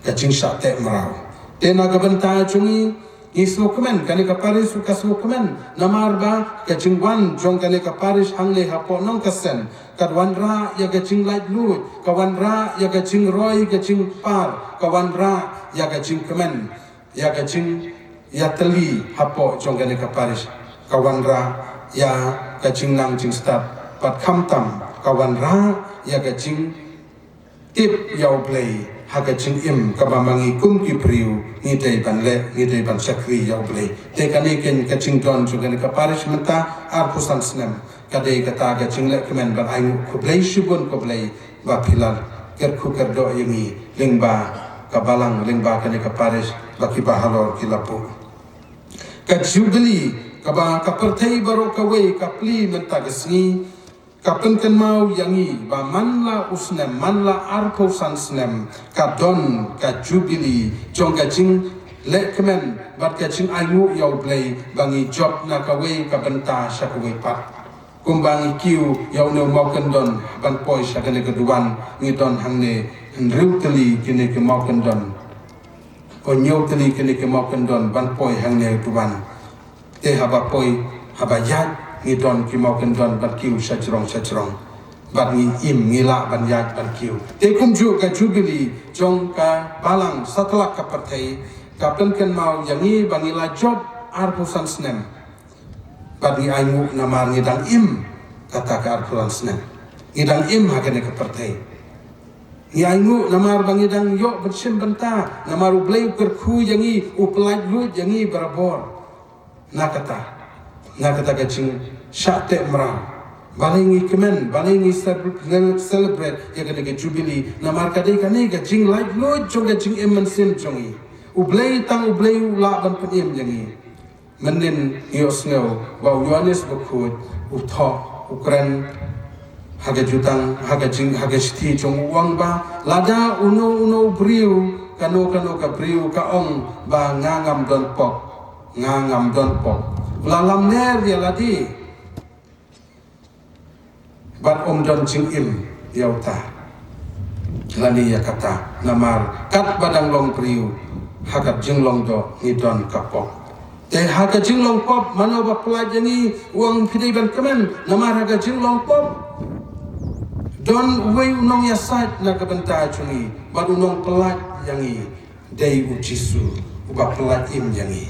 ka jingshah teh mraw. Te na ka bynta jong ngi, ngi sngewkmen, kane ka parish ka sngewkmen namar ba ka jingwan jong kane ka parish hangne hapoh Nongkasen ka wanrah ïa ka jinglaitluid, ka wanrah ïa ka jingroi ka jingpar, ka wanrah ïa ka jingkmen, ïa ka jingïatylli hapoh jong kane ka parish, ka wanrah ïa ka jingnang jingstad, bad khamtam ka wanrah ïa ka jing tip ïa U Blei ha ka jingim kaba ma ngi kum ki briew ngi dei ban leh, ngi dei ban shakri ïa U Blei. Te kane keiñ ka jingdon jong kane ka parish mynta arphew san snem ka dei kata ka jingleh kmen ban ainguh. Khublei shibun, khublei ba phi la kyrkhu kyrdoh ïa ngi lyngba ka balang, lyngba kane ka parish ba kiba halor ki la buh. Ka Jubilee kaba ka pyrthei baroh kawei ka plie mynta ka sngi, ka pynkynmaw ïa ngi ba man la u snem, man la arphew san snem, ka don ka Jubilee jong ka jingleh kmen bad ka jingainguh ïa U Blei ba ngi jop na kawei ka bynta sha kawei pat. Kumba ngi kiew ïa une u mawkyndon ban poi sha kane ka duwan, ngi don hangne hynriew tylli kine ki mawkyndon, hynñiew tylli kine ki mawkyndon ban poi hangne u duwan. Te haba poi, haba ïaid, ngi don ki mawkyndon ban kiew shajrong shajrong. Bad ngi im, ngi lah ban ïaid ban kiew. Te kumjuh ka Jubilee jong ka balang satlak ka pyrthei ka pynkynmaw ïa ngi ba ngi la jop arphew san snem. Bad ngi ainguh namar ngi dang im kata ka arphew san snem. Ngi dang im ha kane ka pyrthei. Ngi ainguh namar ba ngi dang ïoh ban shim bynta, namar U Blei u kyrkhu ïa ngi, u pyllait luid ïa ngi barabor. Na kata, na kata ka jingshah teh mraw, balei ngi kmen, balei ngi celebrate, celebrate ïa kane ka Jubilee, namar ka dei kane ka jinglaitluid jong ka jingim mynsiem jong ngi. U Blei, tang U Blei u lah ban pynim ïa ngi. Mynnin ngi ïohsngew ba u Ïoannis Bakhuid u thoh, u kren ha ka jutang, ha ka jing, ha ka shithi jong u, u ong ba lada uno uno u briew, kano kano ka briew ka ong ba nga ngam don pop, nga ngam don pop, u la lamler ïa lade. Bad um don jingim ïa uta lane ïa kata, namar katba dang long briew, ha ka jinglong doh ngi don ka pop. Te ha ka jinglong pop, mano ba pyllait ïa ngi? U ong phi dei ban kmen, namar ha ka jinglong pop don uwei u nongïasaid na ka bynta jong ngi, bad u nongpyllait ïa ngi dei u Jisu, uba pyllait im ïa ngi.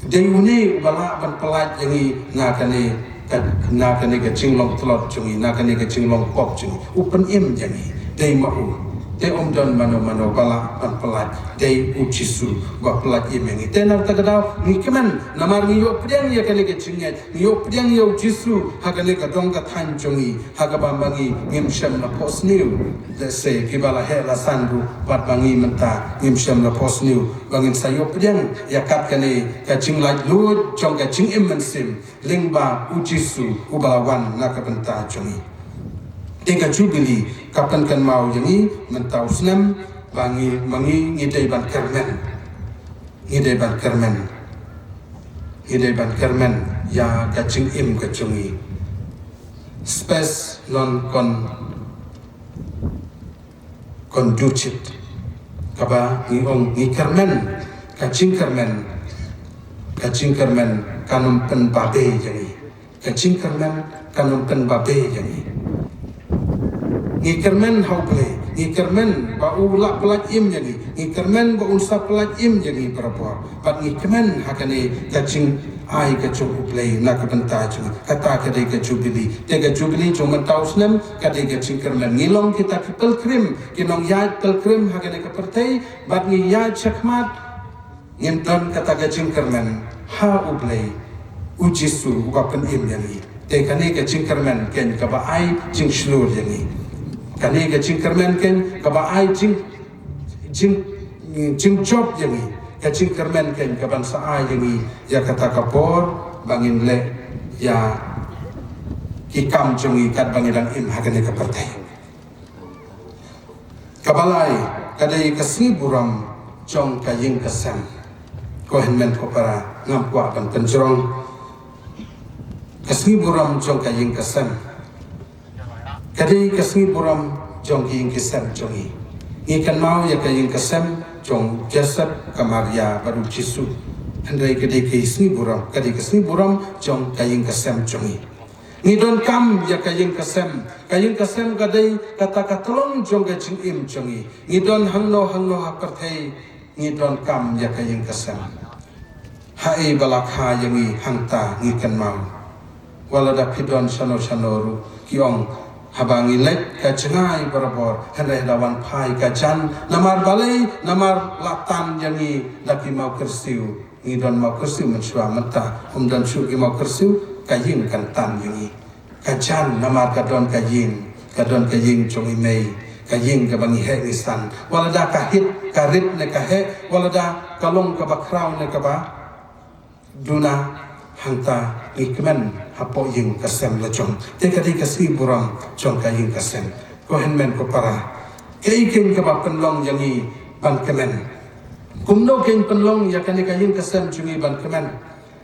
Dei une uba lah ban pyllait ïa ngi na kane ka, na kane ka jinglong tlot jong ngi, na kane ka jinglong pop jong ngi. U pynim ïa ngi, dei ma u. Te um don mano mano ba lah ban pyllait, dei u Jisu uba pyllait im ïa ngi. Te na kata ka daw ngi kmen, namar ngi ïohpdiang ïa kane ka jingngeit, ngi ïohpdiang ïa u Jisu ha kane ka dong ka thaiñ jong ngi, ha kaba ma ngi ngim shym la phohsniew. Lehse kiba la heh la san ruh, bad ma ngi mynta ngim shym la phohsniew ba ngin sa ïohpdiang ïa kat kane ka jinglaitluid jong ka jingim mynsiem lyngba u Jisu uba la wan na ka bynta jong ngi. Te ka Jubilee ka pynkynmaw ïa ngi mynta u snem ba ngi, ma ngi ngi dei ban kyrmen. Ngi dei ban kyrmen. Ngi dei ban kyrmen ïa ka jingim ka jong ngi. Spes non con, conducit. Kaba ngi ong ngi kyrmen, ka jingkyrmen, ka jingkyrmen kan ym pynbabe ïa ngi. Ka jingkyrmen kan ym pynbabe ïa ngi. Ngi kyrmen ha U Blei, ngi kyrmen ba u la pyllait im ïa ngi, ngi kyrmen ba un sa pyllait im ïa ngi barabor. Bad ngi kmen ha kane ka jingai ka jong U Blei na ka bynta jong ngi. Kata ka dei ka Jubilee. Te ka Jubilee jong mynta u snem ka dei ka jingkyrmen. Ngi long kita ki pilgrim, ki nongïaid pilgrim ha kane ka pyrthei, bad ngi ïaid shakhmat. Ngin don kata ka jingkyrmen ha U Blei, u Jisu uba pynim ïa ngi. Te kane ka jingkyrmen keiñ kaba ai jingshlur ïa ngi. Kane ka jingkyrmen keiñ kaba ai jing, jing, jingjop ïa ngi. Ka jingkyrmen keiñ kaban sa ai ïa ngi ïa kata ka bor ba ngin leh ïa ki kam jong ngi katba ngi dang im ha kane ka pyrthei. Kaba lai, ka dei ka sngi burom jong ka ïing ka sem. Ko hynmen ko para, ngam kwah ban pynjrong. Ka sngi burom jong ka ïing ka sem ka dei ka sngi burom jong ka ïing ka sem jong ngi. Ngi kynmaw ïa ka ïing ka sem jong Joseph, ka Maria bad u Jisu. Hynrei ka dei ka sngi burom, ka dei ka sngi burom jong ka ïing ka sem jong ngi. Ngi donkam ïa ka ïing ka sem. Ka ïing ka sem ka dei kata ka tlong jong ka jingim jong ngi. Ngi don hangno hangno ha pyrthei, ngi donkam ïa ka ïing ka sem. Haei ba la kha ïa ngi hangta ngi kynmaw. Wat lada phi don shano shano ruh, ki ong, haba ngi leit ka jngai barabor, hynrei da wan phai ka jan. Namar balei? Namar la tan ïa ngi da ki mawkyrsiew. Ngi don mawkyrsiew mynshuwa, mynta ym don shuh ki mawkyrsiew, ka ïing kan tan ïa ngi. Ka jan, namar ka don ka ïing, ka don ka ïing jong i mei, ka ïing kaba ngi heh ngi san. Wat lada ka hit, ka rit ne ka heh, wat lada ka long kaba khraw ne kaba duna, hangta ngi kmen hapoh ïing ka sem la jong. Te ka dei ka sngi burom jong ka ïing ka sem. Ko hynmen ko para, kaei keiñ kaba pynlong ïa ngi ban kmen? Kumno keiñ pynlong ïa kane ka ïing ka sem jong ngi ban kmen?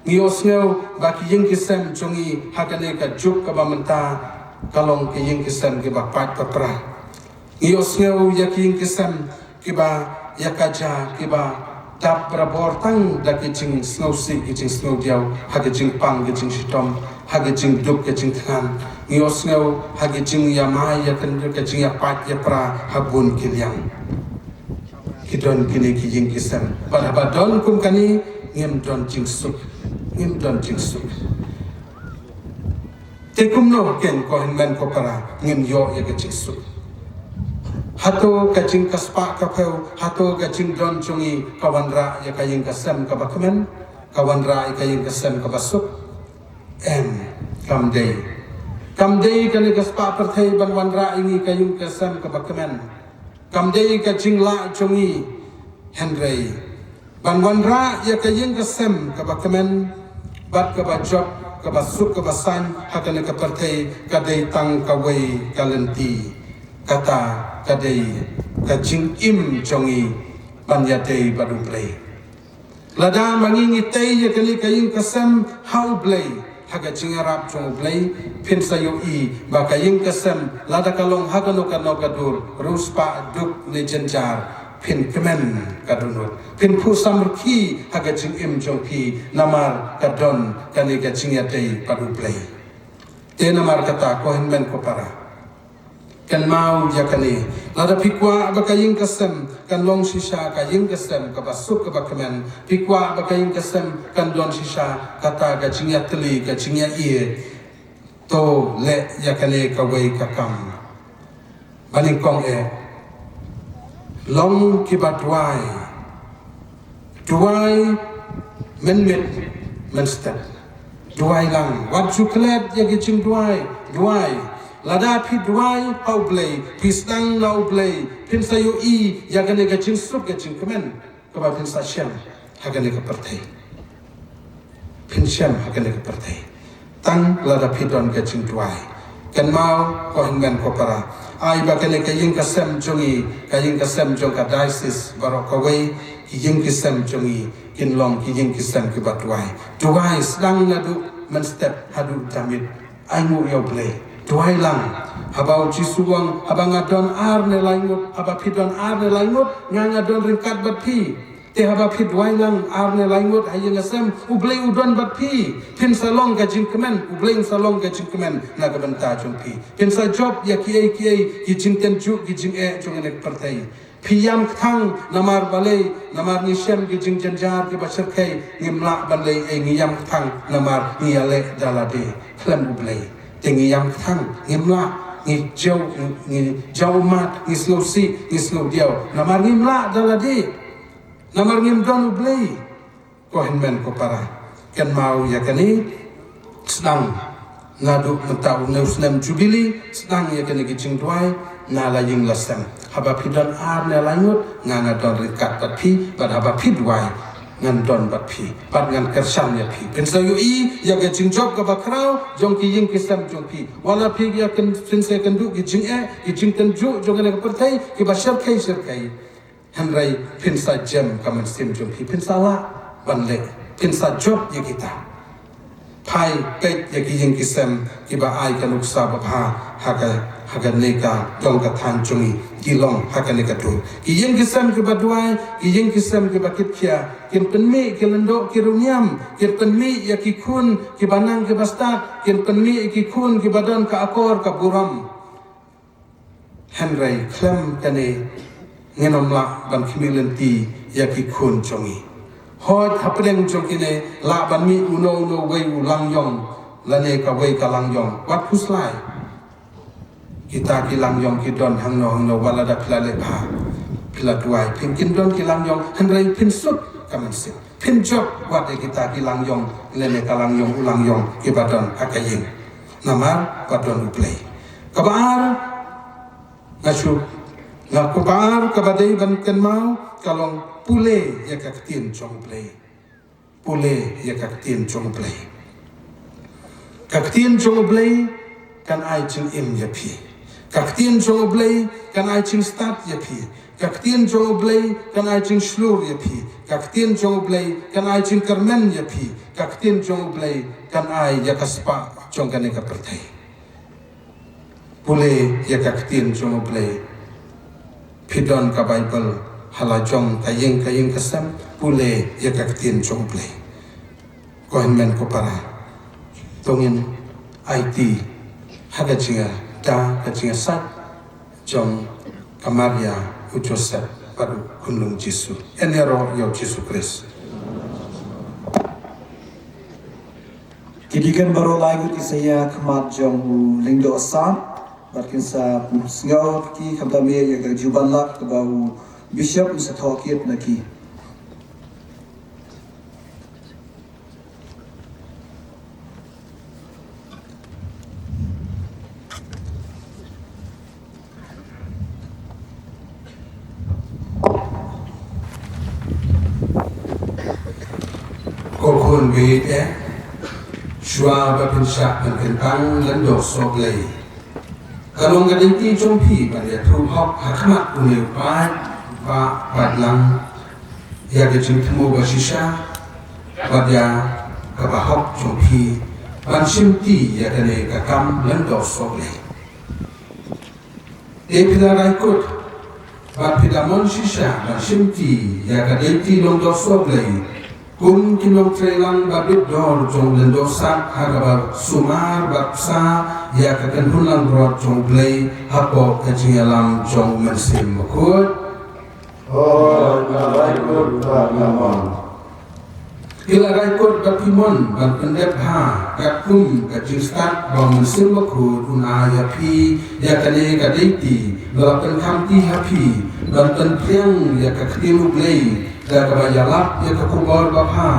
Ngi ïohsngew ba ki ïing ki sem jong ngi ha kane ka juk kaba mynta ka long ki ïing ki sem kiba pait ba pra. Ngi ïohsngew ïa ki ïing ki sem kiba ïa ka ja kiba dap barabor tang da ki jingsngewsih ki jingsngewdiaw, ha ki jingpang ki jingshitom, ha ki jingduk ki jingthngan. Ngi ïohsngew ha ki jingïamai ïa kynduh, ki jingïapait ïapra ha bun ki liang. Ki don kine ki ïing ki sem. Bad haba don kum kane, ngim don jingsuk. Ngim don jingsuk. Te kumno keiñ ko hynmen ko para, ngin ïoh ïa ka jingsuk? Hato ka jingkhaspah khaphew, hato ka jingdon jong ngi ka wanrah ïa ka ïing ka sem kaba kmen, ka wanrah ïa ka ïing ka sem kaba suk? Em, kam dei. Kam dei kane ka spah pyrthei ban wanrah ïa ngi ka ïing ka sem kaba kmen. Kam dei ka jinglah jong ngi, hynrei ban wanrah ïa ka ïing ka sem kaba kmen bad kaba jop, kaba suk kaba saiñ ha kane ka pyrthei, ka dei tang kawei ka lynti. Kata ka dei ka jingim jong ngi ban ïadei bad U Blei. Lada ma ngi ngi tei ïa kane ka ïing ka sem ha U Blei, ha ka jingïarap jong U Blei, phin sa ïohi ba ka ïing ka sem, lada ka long ha kano kano ka dur, riewspah, duk ne jynjar, phin kmen ka dohnud. Phin phuh samrkhie ha ka jingim jong phi, namar ka don kane ka jingïadei bad U Blei. Te namar kata ko hynmen ko para, kynmaw ïa kane. Lada phi kwah ba ka ïing ka sem kan long shisha ka ïing ka sem kaba suk kaba kmen, phi kwah ba ka ïing ka sem kan don shisha kata ka jingïatylli, ka jingïaieit, to leh ïa kane kawei ka kam. Ba nyngkong eh, long kiba duwai. Duwai mynmiet mynstep. Duwai lang. Wat ju klet ïa ki jingduwai. Duwai. Lada phi duwai ha U Blei, phi sdang na U Blei, phin sa ïohi ïa kane ka jingsuk ka jingkmen kaba phin sa shem ha kane ka pyrthei. Phin shem ha kane ka pyrthei tang lada phi don ka jingduwai. Kynmaw ko hynmen ko para, ai ba kane ka ïing ka sem jong ngi, ka ïing ka sem jong ka diocese baroh kawei, ki ïing ki sem jong ngi kin long ki ïing ki sem kiba duwai. Duwai sdang naduh mynstep haduh janmiet. Ainguh ïa U Blei. Duwai lang. Haba U Jisu u ong, haba nga don ar ne lai ngut, haba phi don ar ne lai ngut, nga nga don ryngkat bad phi. Te haba phi duwai lang ar ne lai ngut ha ïing ha sem, U Blei u don bad phi. Phin sa long ka jingkmen, U Blei un sa long ka jingkmen na ka bynta jong phi. Phin sa jop ïa kiei kiei ki jingtynjuh ki jingeh jong kane ka pyrthei. Phi ïam kthang namar balei? Namar ngi shem ki jingjynjar kiba shyrkhei, ngim lah ban leh ei, ngi ïam kthang namar ngi ïaleh da lade khlem U Blei. Te ngi ïam kthang, ngim lah, ngi jaw, ngi jaw ummat, ngi sngewsih, ngi sngewdiaw namar ngim lah da lade. Namar ngim don U Blei. Ko hynmen ko para, kynmaw ïa kane, sdang naduh mynta une u snem Jubili, sdang ïa kane ki jingduwai na la ïing la sem. Haba phi don ar ne lai ngut, nga nga don ryngkat bad phi, bad haba phi duwai, ngan don bad phi, bad ngan kyrshan ïa phi. Phin sa ïohi ïa ka jingjop kaba khraw jong ki ïing ki sem jong phi. Wat la phi ïa kyn, phin sa ïakynduh ki jingeh, ki jingtynjuh jong kane ka pyrthei kiba shyrkhei shyrkhei. Hynrei phin sa jem ka mynsiem jong phi, phin sa lah ban leh, phin sa jop ïa kita. Phai peit ïa ki ïing ki sem kiba ai ka nuksa babha ha ka, ha kane ka dong ka thaiñ jong ngi, ki long ha kane ka dur. Ki ïing ki sem kiba duwai, ki ïing ki sem kiba kitkhia, kin pynmih ki lyngdoh ki riewniam, kin pynmih ïa ki khun kiba nang kiba stad, kin pynmih ïa ki khun kiba don ka akor ka burom. Hynrei khlem kane ngin ym lah ban khmih lynti ïa ki khun jong ngi. Hooid, hapdeng jong kine lah ban mih uno uno uwei u langïong lane kawei ka langïong. Wat khuslai. Kita ki langïong ki don hangno hangno, wat lada phi la leh bha, phi la duwai, phin, kin don ki langïong, hynrei phin suk ka mynsiem. Phin jop wat ïa kita ki langïong lane ka langïong u langïong kiba don ha ka ïing. Namar ba don U Blei. Kaba ar, nga shu, nga, kaba ar kaba dei ban kynmaw ka long pule ïa ka ktien jong U Blei. Pule ïa ka ktien jong U Blei. Ka ktien jong U Blei kan ai jingim ïa phi. Ka ktien jong U Blei kan ai jingstad ïa phi. Ka ktien jong U Blei kan ai jingshlur ïa phi. Ka ktien jong U Blei kan ai jingkyrmen ïa phi. Ka ktien jong U Blei kan ai ïa ka spah jong kane ka pyrthei. Pule ïa ka ktien jong U Blei. Phi don ka Baibl ha la jong ka ïing ka ïing ka sem, pule ïa ka ktien jong U Blei. Ko hynmen ko para, to ngin aiti ha ka jingïada, ka jingïasah jong ka Maria, u Joseph bad u khunlung Jisu. Yn ïaroh ïa U Jisu Khrist. Ki deacon baroh lai ngut ki sa ïakhmat jong u lyngdoh san bad kin sa pynsngew ki khamtam ïa ka juban lad kaba u bishop un sa thoh kit na ki. Ko khun baieit eh, shuwa ba phin shah ban kyntang lyngdoh sohblei, ka long ka dei jong phi ban ïathuh hok ha khmat une u paid ba paid lang ïa ka jingthmu ba shisha bad ïa kaba hok jong phi ban shimti ïa kane ka kam lyngdoh sohblei. Te phi la rai kut bad phi da mon shisha ban shimti ïa ka dei lyngdoh sohblei kum ki nongtrei lang ba bit dor jong lyngdoh san ha kaba sumar bad bsa ïa ka kynhun langbrot jong U Blei hapoh ka jingïalam jong U Mynsiem Bakhuid. Hooid, nga rai kut bad nga mon. Phi la rai kut bad phi mon ban pyndep bha katkum ka jingstad ba U Mynsiem Bakhuid un ai ha phi ïa kane ka dei ba la pynkham kti ha phi ban pynphriang ïa ka ktien U Blei da kaba ïalap ïa ka khubor babha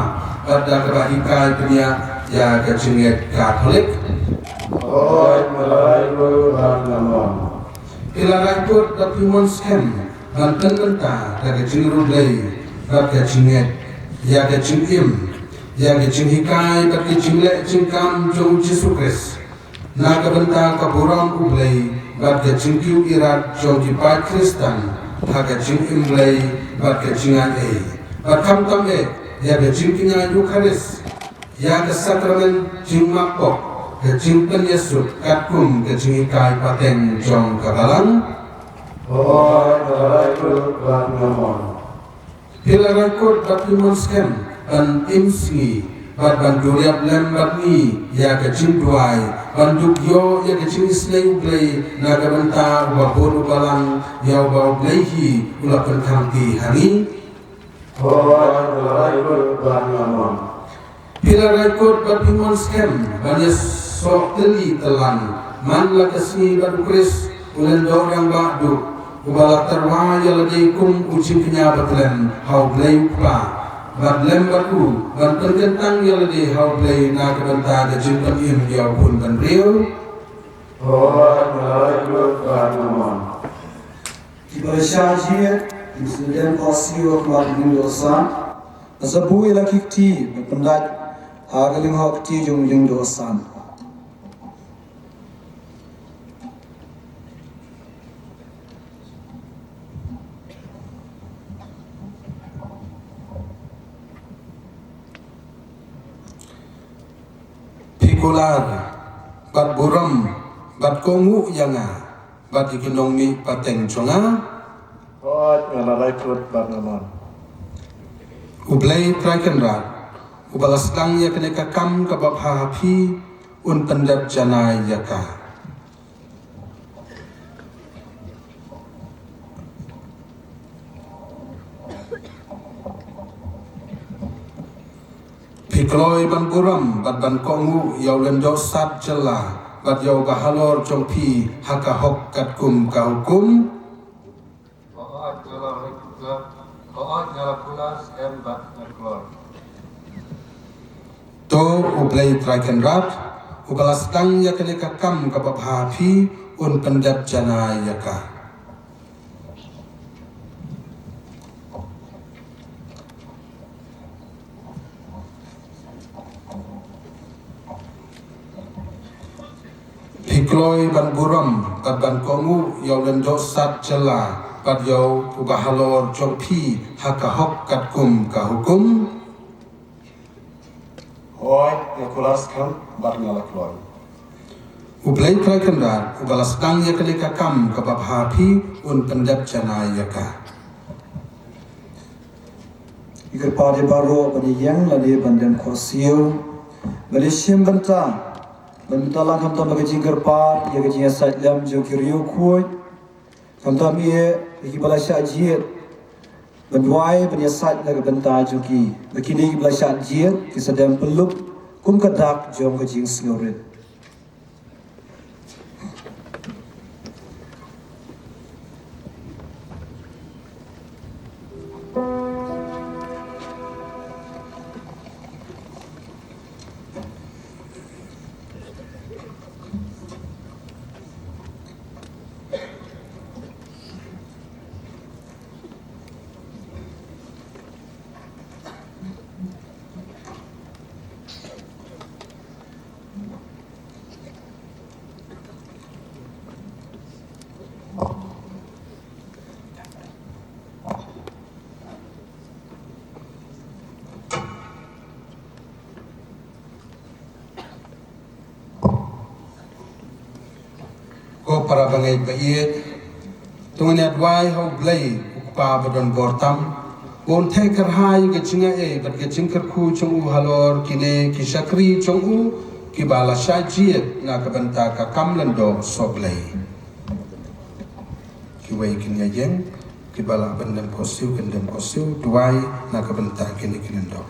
bad da kaba hikai pynïaid ïa ka jingngeit Katholik. Hooid, nga rai kut bad nga mon. Phi la rai kut bad phi mon skhem ban pynbeit da ka jingïaroh Blei bad ka jingngeit ïa ka jingim, ïa ka jinghikai bad ka jingleh jingkam jong U Jisu Khrist, na ka bynta ka burom U Blei bad ka jingkiew irat jong ki paid Khristan ha ka jingim Blei bad ka jingai ei, bad khamtam eh ïa ka jingkñia Eukharist, ïa ka sakramen jingmap pop, ka jingpynïasuk katkum ka jinghikai pateng jong ka Balang. Hooid, nga rai kut bad nga mon. Phi la rai kut bad phi mon skhem ban im sngi bad ban duriap lem bad ngi ïa ka jingduwai ban dup ïoh ïa ka jingisynei U Blei na ka bynta uba bud u Balang ïa uba U Blei hi u la pynkham kti ha ngi. Hooid, nga rai kut bad nga mon. Phi la rai kut bad phi mon skhem ban ïasoh tylli tyllan man la ka sngi bad U Khrist u Lyngdoh Rangbah Duh, uba la tyrwa ïa lade kum u jingkñia bathylliem ha U Blei U Kpa, bad lem bad u ban pynkyntang ïa lade ha U Blei na ka bynta ka jingpynim ïa u Khun Bynriew. Hooid, nga rai kut bad nga mon. Kiba la shah jied, kin sa dem khohsiew ha khmat u lyngdoh san. Sa buh ïa la ki kti bad pyndait ha ka lyngkhuh kti jong u lyngdoh san. Kular bad burom bad kohnguh ïa nga bad ïa ki nongmihpateng jong nga. Hooid, nga la rai kut bad nga mon. U Blei Trai Kynrad uba la sdang ïa kane ka kam kaba bha ha phi un pyndep janai ïa ka. Phi kloi ban burom bad ban kohnguh ïa u Lyngdoh Sat Jylla bad ïa uba halor jong phi ha ka hok katkum ka hukum. Hooid, nga la rai kut, hooid, nga la kular skhem bad nga kloi. To U Blei Trai Kynrad uba la sdang ïa kane ka kam kaba bha ha phi un pyndep janai ïa ka. Phi kloi ban burom bad ban kohnguh ïa u Lyngdoh Sat Jylla bad ïa uba halor jong phi ha ka hok katkum ka hukum. Hooid, nga kular skhem bad nga la kloi. U Blei Trai Kynrad uba la sdang ïa kane ka kam kaba bha ha phi un pyndep janai ïa ka. Ngi kyrpad ïa baroh ban ïeng lane ban dem khohsiew ban ïashim bynta. Ban bynta lang khamtam ha ka jingkyrpad ïa ka jingïasaid lem jong ki riewkhuid. Khamtam ïa kiba la shah jied ban duwai ban ïasaid na ka bynta jong ki. Ba kine kiba la shah jied ki sa dem pynlup kum ka dak jong ka jingsngewrit. Ko para bangeit ba ïeit, to ngin ïa duwai ha U Blei U Kpa ba don bor tam, ba un theh kyrhai ka jingai bad ka jingkyrkhu jong u halor kine ki shakri jong u kiba la shah jied na ka bynta ka kam lyngdoh sohblei. Kiwei kin ïa ïeng, kiba lah ban dem khohsiew kin dem khohsiew, duwai na ka bynta kine ki lyngdoh.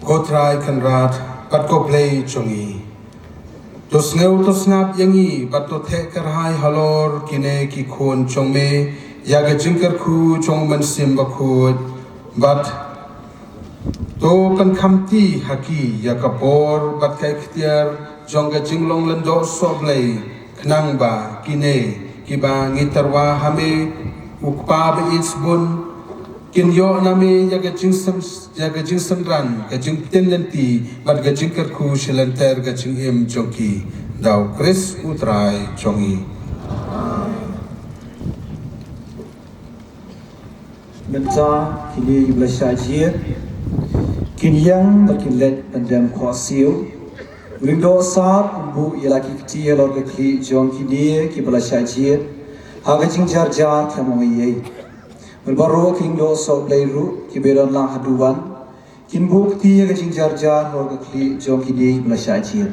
Ko Trai Kynrad bad ko Blei jong ngi, to sngew to sngap ïa ngi bad to theh kyrhai halor kine ki khun jong me ïa ka jingkyrkhu jong u Mynsiem Bakhuid, bad to pynkhamti ha ki ïa ka bor bad ka ikhtiar jong ka jinglong lyngdoh sohblei, khnang ba kine kiba ngi tyrwa ha me, u Kpa ba ïeit bun, kin ïoh na me ïa ka jingsyn, ïa ka jingsynran, ka jingpyntngen ti bad ka jingkyrkhu sha lynter ka jingim jong ki. Da u Khrist u Trai jong ngi. Mynta kine kiba la shah jied kin ïeng bad kin leit ban dem khohsiew. U Lyngdoh Sad un buh ïa la ki kti halor ka khlieh jong kine kiba la shah jied ha ka jingjarjar khlem ong ei ei. Bad baroh ki lyngdoh sohblei ruh kiba don lang haduh wan kin buh kti ïa ka jingjarjar halor ka khlieh jong kine kiba la shah jied.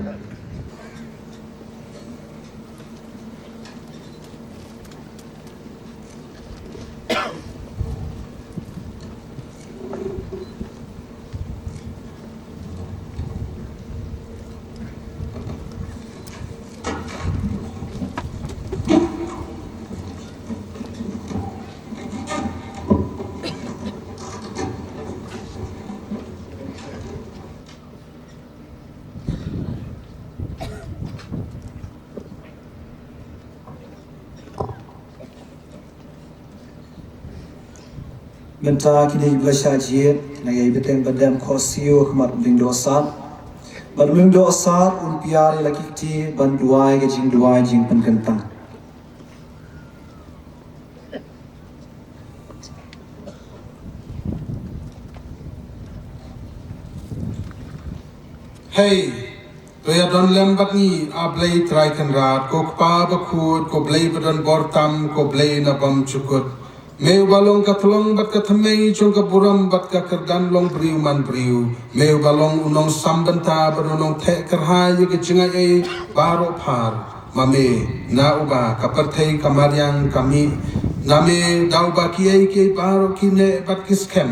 Mynta kine kiba la shah jied kin ïai bteng ban dem khohsiew ha khmat u Lyngdoh Sad. Bad u Lyngdoh Sad un piar ïa la ki kti ban duwai ka jingduwai jingpynkyntang. Hei, to ïa don lem bad ngi, A Blei Trai Kynrad, ko Kpa Bakhuid, ko Blei ba don bor tam, ko Blei na bymjukut. Me uba long ka tyllong bad ka thymmei jong ka burom bad ka kyrdan long briew man briew. Me uba long u nongsam bynta bad u nongtheh kyrhai ïa ka jingai ei baroh phar. Ma me, na uba ka pyrthei ka mariang ka mih. Na me, da uba kiei kiei baroh ki neh bad ki skhem.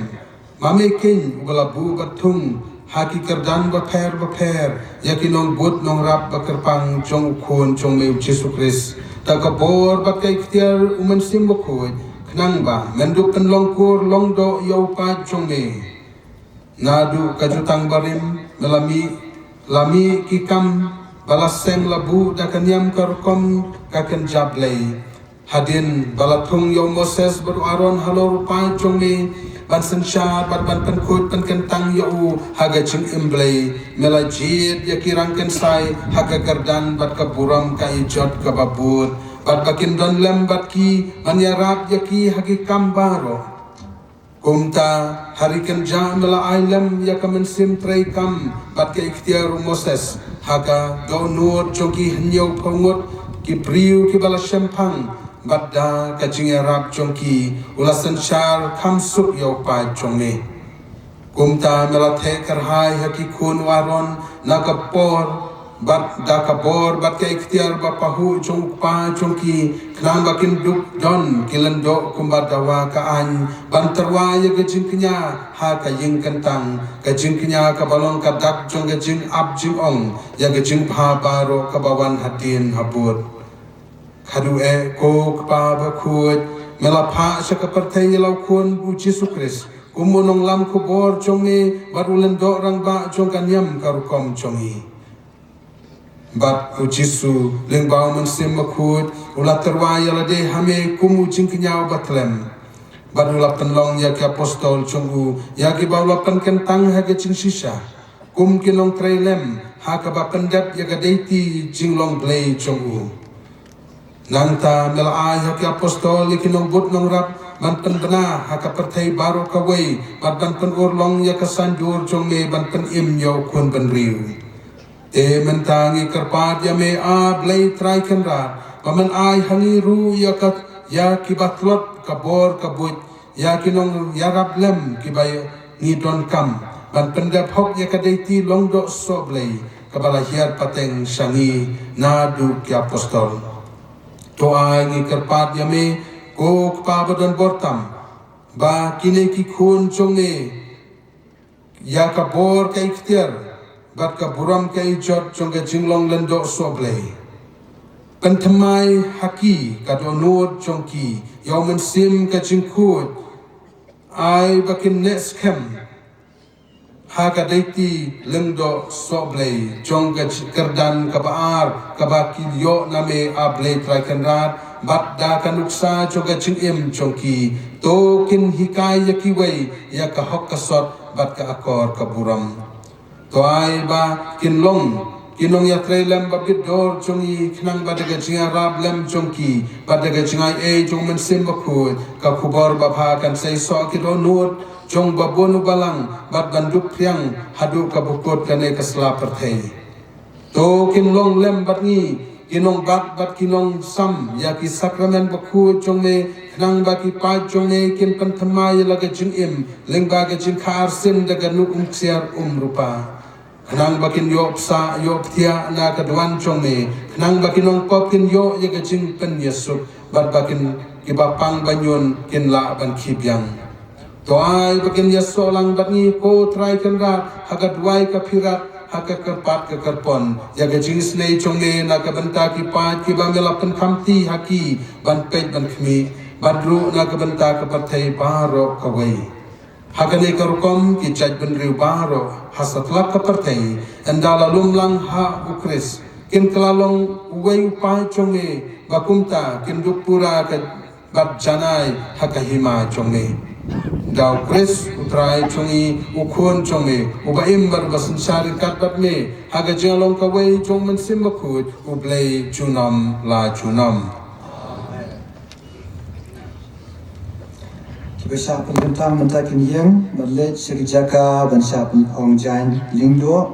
Ma me keiñ uba la buh bad thung ha ki kyrdan bapher bapher ïa ki nongbud nongrap ba kyrpang jong u Khun jong me u Jisu Khrist, da ka bor bad ka ikhtiar u Mynsiem Bakhuid, khnang ba men dup pynlong kur long doh ïa u paid jong me. Naduh ka jutang barim me la mih, la mih ki kam ba la seng la buh da ka niam ka rukom ka kynja Blei. Hadien ba la thung ïa u Moses bad u Aaron halor u paid jong me ban synshar bad ban pynkhuid pynkyntang ïa u ha ka jingim Blei, me la jied ïa ki rangkynsai ha ka kyrdan bad ka burom ka ijot kaba bud, bad ba kin don lem bad ki ban ïarap ïa ki ha ki kam baroh. Kumta, ha ri kynjah me la ai lem ïa ka mynsiem treikam bad ka ikhtiar u Moses ha ka dohnud jong ki hynñiew phew ngut ki briew kiba la shemphang, bad da ka jingïarap jong ki u la synshar kham suk ïa u paid jong me. Kumta me la theh kyrhai ha ki khun u Aaron na ka por bad da ka bor bad ka ikhtiar ba pahuh jong u kpa jong ki, khnang ba kin dup don ki lyngdoh kumba dawa ka aiñ, ban tyrwa ïa ka jingkñia ha ka ïing kyntang, ka jingkñia kaba long ka dak jong ka jingap jingong ïa ka jingbha baroh kaba wan hadien habud. Haduh eh, ko Kpa Bakhuid, me la phah sha ka pyrthei ïa la u Khun u Jisu Khrist kum u nonglam khubor jong me bad u lyngdoh rangbah jong ka niam ka rukom jong ngi. Bad u Jisu, lyngba u Mynsiem Bakhuid, u la tyrwa ïa lade ha me kum u jingkñia uba tlem. Bad u la pynlong ïa ki apostol jong u ïa kiba u la pynkyntang ha ka jingshisha kum ki nongtrei lem ha kaba pyndep ïa ka deiti jinglong Blei jong u. Nangta me la ai ha ki apostol ïa ki nongbud nongrap ban pynbna ha ka pyrthei baroh kawei bad ban pynurlong ïa ka saiñdur jong me ban pynim ïa u khun bynriew. Te mynta ngi kyrpad ïa me, A Blei Trai Kynrad, ba men ai ha ngi ruh ïa ka, ïa kiba tlot ka bor ka buit, ïa ki nongïarap lem kiba ngi donkam ban pyndep hok ïa ka deiti long doh sohblei kaba la hiar pateng sha ngi naduh ki apostol. To ai ngi kyrpad ïa me, ko Kpa ba don bor tam, ba kine ki khun jong me ïa ka bor ka ikhtiar bad ka burom ka ijot jong ka jinglong lyngdoh sohblei. Pynthymmai ha ki ka dohnud jong ki ïa u mynsiem ka jingkhuid, ai ba kin neh skhem ha ka daiti lyngdoh sohblei jong ka kyrdan kaba ar kaba ki ïoh na me, A Blei Trai Kynrad, bad da ka nuksa jong ka jingim jong ki, to kin hikai ïa kiwei ïa ka hok ka sot bad ka akor ka burom. To ai ba kin long ki nongïatrei lem ba bit dor jong ngi, khnang ba da ka jingïarap lem jong ki bad da ka jingaiei jong u Mynsiem Bakhuid, ka khubor babha kan sei soh ki dohnud jong ba bun u balang bad ban dup phriang haduh ka bukut kane ka sla pyrthei. To kin long lem bad ngi ki nongbat bad ki nongsam ïa ki sakramen bakhuid jong me, khnang ba ki paid jong me kin pynthymmai ïa la ka jingim lyngba ka jingkha arsien da ka nuk um ksiar um rupa. Khnang ba kin ïoh psa ïoh pthiah na ka duwan jong me, khnang ba ki nongpop kin ïoh ïa ka jingpynïasuk bad ba kin, kiba pang ba ñiun kin lah ban khie biang. To ai ba kin ïasoh lang bad ngi, ko Trai Kynrad, ha ka duwai ka phirat, ha ka kyrpad ka kyrpon ïa ka jingisynei jong me na ka bynta ki paid kiba me la pynkhamti ha ki ban peit ban khmih, bad ruh na ka bynta ka pyrthei baroh kawei. Ha kane ka rukom ki jaitbynriew baroh ha satlak ka pyrthei, ynda la lum lang ha U Khrist, kin kylla long uwei u paid jong me, ba kumta kin dup pura ka bad janai ha ka hima jong me. Da U Khrist U Trai jong ngi, U Khun jong me, uba im bad uba synshar ryngkat bad me ha ka jinglong kawei jong u Mynsiem Bakhuid, U Blei junom la junom. Kiba shah pynkyntang mynta kin ïeng ban leit sha ki jaka ban shah pynphong jaiñ lyngdoh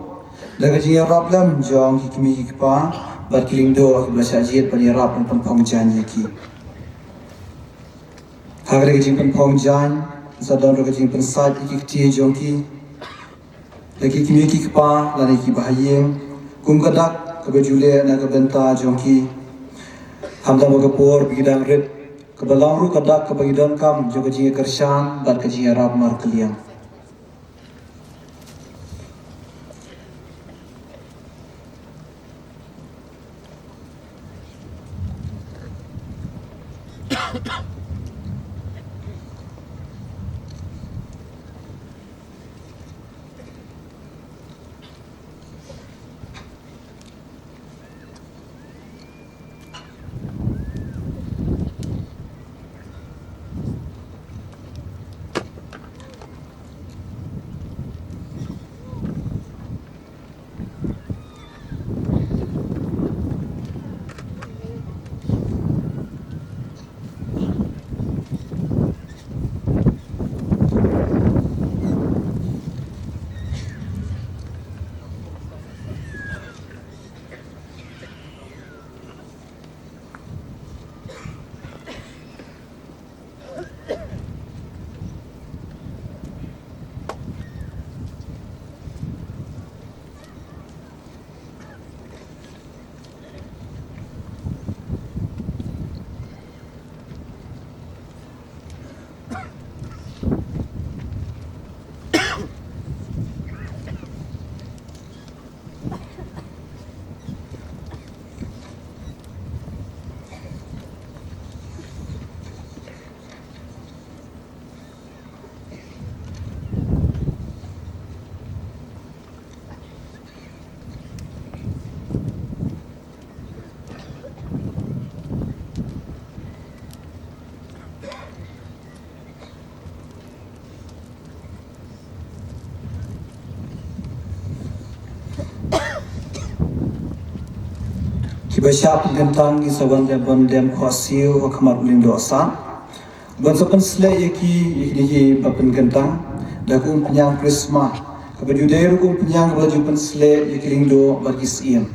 da ka jingïarap lem jong ki kmie ki kpa bad ki lyngdoh kiba la shah jied ban ïarap ban pynphong jaiñ ïa ki. Ha kane ka jingpynphong jaiñ sa don ruh ka jingpynsait ïa ki kti jong ki, ïa ki kmie ki kpa lane ki bahaïing, kum ka dak kaba ju leh na ka bynta jong ki. Khamtam ha ka por ba ki dang rit, kaba long ruh ka dak kaba ki donkam jong ka jingïakyrshan bad ka jingïarap markylliang. Kiba shah pynkyntang ki sa wan dep ban dem khohsiew ha khmat u lyngdoh sah. Ban sa pynsleh ïa ki, ïa kine kiba pynkyntang da ka umphniang krisma, kaba ju dei ruh ka umphniang kaba la ju pynsleh ïa ki lyngdoh bad ki syiem.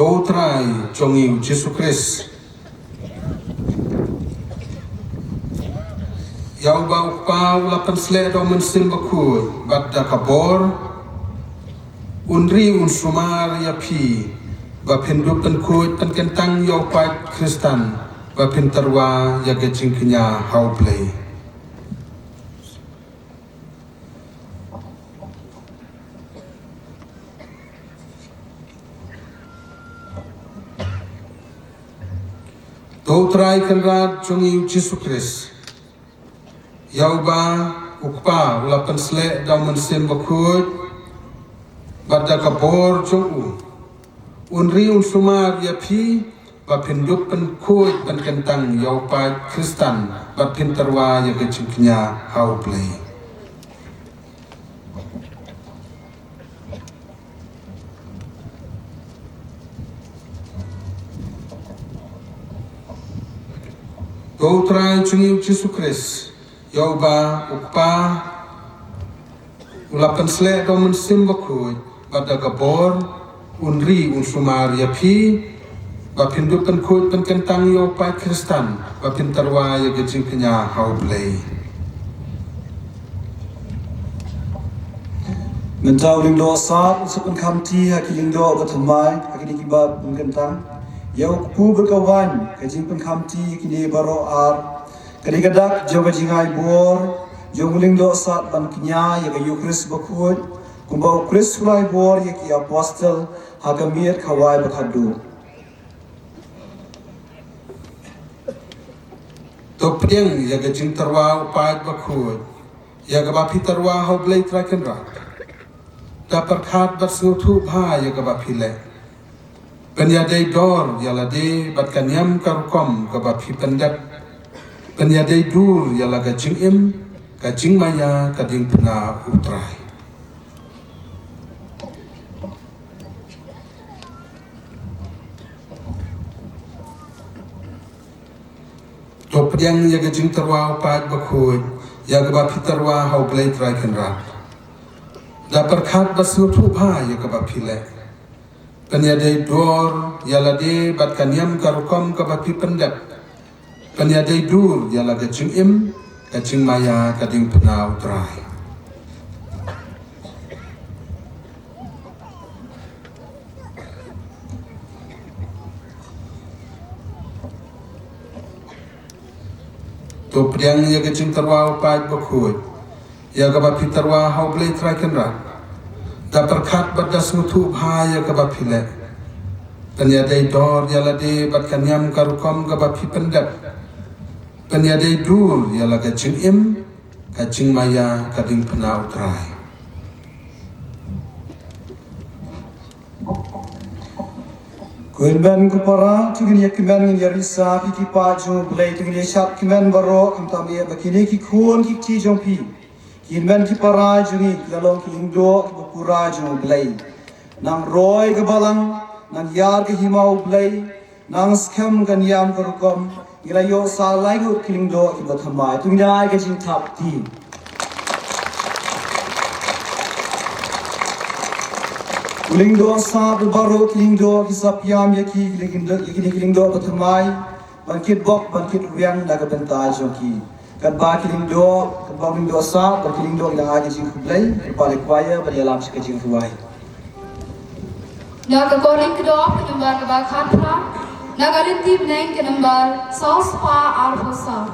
To U Trai jong ngi U Jisu Khrist, Ïa uba u Kpa u la pynsleh da u Mynsiem Bakhuid, bad da ka bor un ri un sumar ïa phi, ba phin dup pynkhuid pynkyntang ïa u paid Khristan, ba phin tyrwa ïa ka jingkñia ha U Blei. To U Trai Kynrad jong ngi U Jisu Khrist, ïa uba u Kpa u la pynsleh da u Mynsiem Bakhuid, bad da ka bor jong u un ri un sumar ïa phi, ba phin dup pynkhuid pynkyntang ïa u paid Khristan, ba phin tyrwa ïa ka jingkñia ha U Blei. To U Trai jong ngi U Jisu Khrist, ïa uba u Kpa u la pynsleh da u Mynsiem Bakhuid, bad da ka bor un ri un sumar ïa phi, ba phin dup pynkhuid pynkyntang ïa u paid Khristan, ba phin tyrwa ïa ka jingkñia ha U Blei. Mynta u Lyngdoh Sad u sa pynkhamti ha ki lyngdoh bathymmai ha kine ki bad pynkyntang. Ïa u kpu bad ka waiñ, ka jingpynkhamti ha kine baroh ar. Kane ka dak jong ka jingai bor jong u Lyngdoh Sad ban kñia ïa ka Eukharist Bakhuid, kumba u Khrist u la ai bor ïa ki apostol ha ka miet khawai ba khadduh. To pdiang ïa ka jingtyrwa u paid bakhuid, ïa kaba phi tyrwa ha U Blei Trai Kynrad. Da pyrkhat bad sngewthuh bha ïa kaba phi leh. Pynïadei dor ïa lade bad ka niam ka rukom kaba phi pyndep. Pynïadei dur ïa la ka jingim, ka jingmaïa, ka diengphna U Trai. To pdiang ïa ka jingtyrwa u paid bakhuid, ïa kaba phi tyrwa ha U Blei Trai Kynrad. Da pyrkhat bad sngewthuh bha ïa kaba phi leh. Pynïadei dor ïa lade bad ka niam ka rukom kaba phi pyndep. Pynïadei dur ïa la ka jingim, ka jingmaïa, ka diengphna U Trai. To pdiang ïa ka jingtyrwa u paid bakhuid, ïa kaba phi tyrwa ha U Blei Trai Kynrad. Da pyrkhat bad da sngewthuh bha ïa kaba phi leh. Pynïadei dor ïa lade bad ka niam ka rukom kaba phi pyndep. Pynïadei dur ïa la ka jingim, ka jingmaïa, ka diengphna U Trai. Ko hynmen ko para, to ngin ïa kmen ngin ïa risa ki ki paid jong U Blei, to ngin ïa shad kmen baroh, khamtam eh ba kine ki khun ki kti jong phi, ki hynmen ki para jong ngi, ki la long ki lyngdoh kiba pura jong U Blei. Nang roi ka balang, nang ïar ka hima U Blei, nang skhem ka niam ka rukom, ngi la ïoh sa lai ngut ki lyngdoh kiba thymmai. To ngin ai ka jingthap kti. U Lyngdoh Sad, baroh ki lyngdoh ki sa pynïam ïa ki, ki lyngdoh, ïa ki, ki lyngdoh ba thymmai, ban kitbok, ban kitrwiang na ka bynta jong ki. Katba ki lyngdoh, katba u Lyngdoh Sad, bad ki lyngdoh ki dang ai ka jingkhublei, kyrpad ïa ka choir ban ïalam sha ka jingrwai. Na ka Kording Kdoh ka nombar kaba khatphra, na ka Lynti Bneng ka nombar saw spah arphew saw.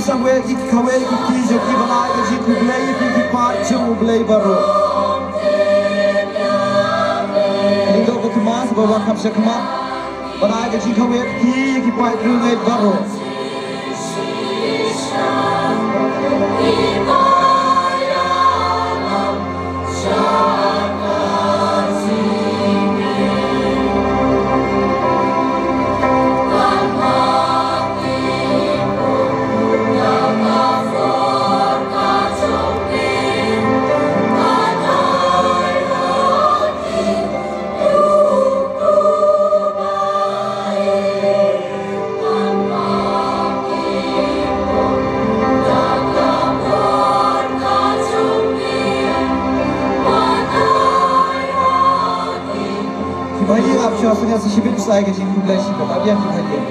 Sa wei ki kawei ki kti jong ki, ban ai ka jingkhublei ïa ki paid jong U Blei baroh. Lyngdoh ba ki mas ba wan kham sha khmat, ban ai ka jingkawei ki kti ïa ki paid riewngeit baroh. Ki bhaï ïa nga, shu sngewbha sa shibit sa ai ka jingkhublei shibit. Ap ïa ki bhaï ïa.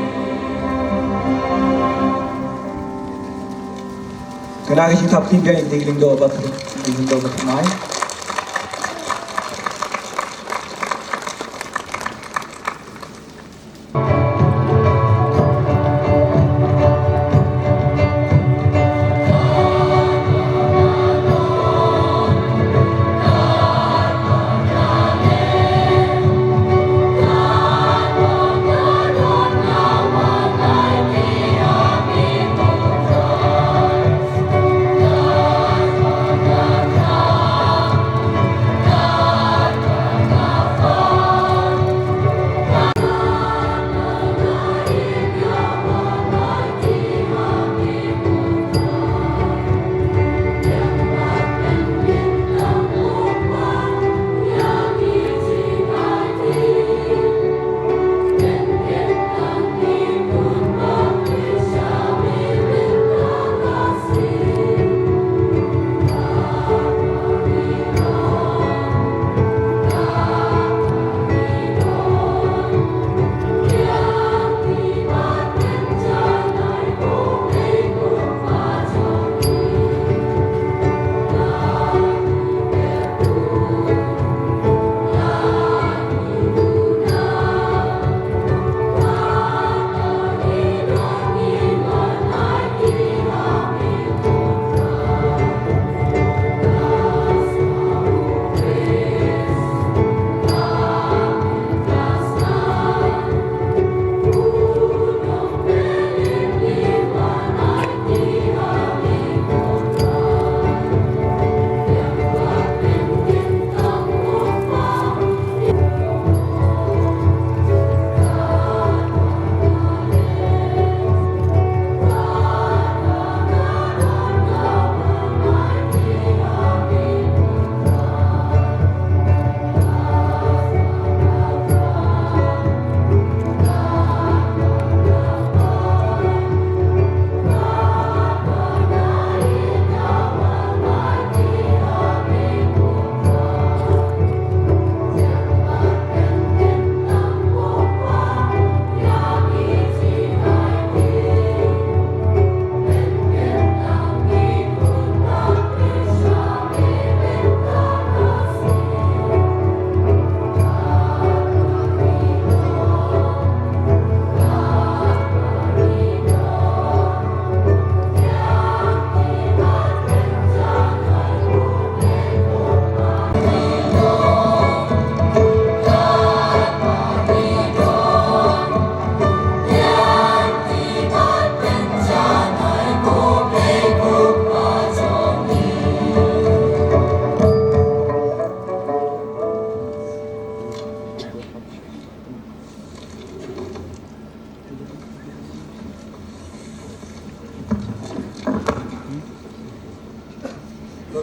Kane ka jingthap kti biang ïa ki lyngdoh ba, ki lyngdoh ba thymmai.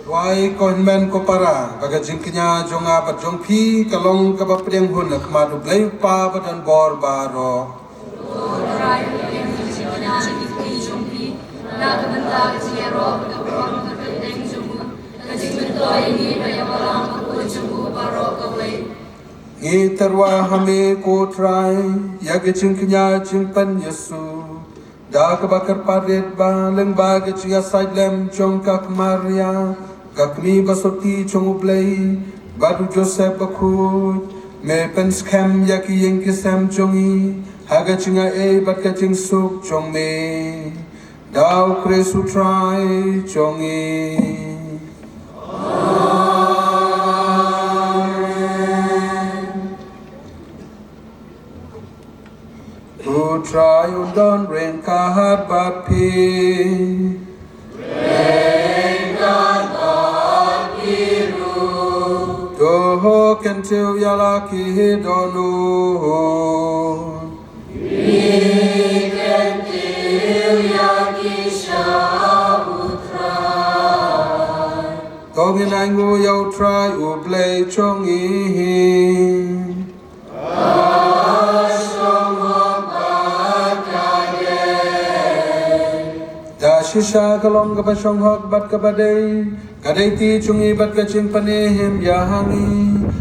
Duwai ko hynmen ko para, ba ka jingkñia jong nga bad jong phi ka long kaba pdiang hun ha khmat U Blei U Kpa badonbor baroh. Ngi tyrwa ha me ko Trai, ïa ka jingkñia jingpynïasoh da kaba kyrpad rit ba lyngba ka jingïasaid lem jong ka Maria, ka kmie basotti jong U Blei, bad u Joseph bakhuid, me pynskhem ïa ki ïing ki sem jong ngi ha ka jingaiei bad ka jingsuk jong me. Da u Khrist u Trai jong ngi. U Trai un don ryngkat bad phi. To kyntiew ïa la ki dohnud. To ngin ainguh ïa u Trai u Blei jong ngi. Da shisha ka long kaba shong hok bad kaba dei, ka dei ti jong ngi bad ka jingpynim ïa ngi.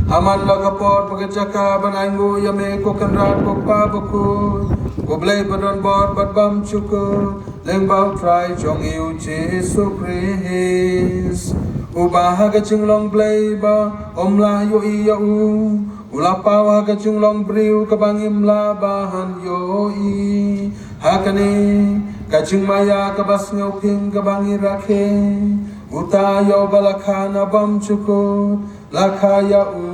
Ha man la ka por bad ka jaka ban ainguh ïa me ko Kynrad ko Kpa bakhuid, ko Blei ba don bor bad bymjukut, lyngba u Trai jong ngi u Jisu Khrist. Uba ha ka jinglong Blei ba ym lah ïohi ïa u, u la paw ha ka jinglong briew kaba ngim lah ban ïohi. Ha kane ka jingmaïa kaba sngewthiang kaba ngi rakhe, uta ïa uba la kha na bymjukut, la kha ïa u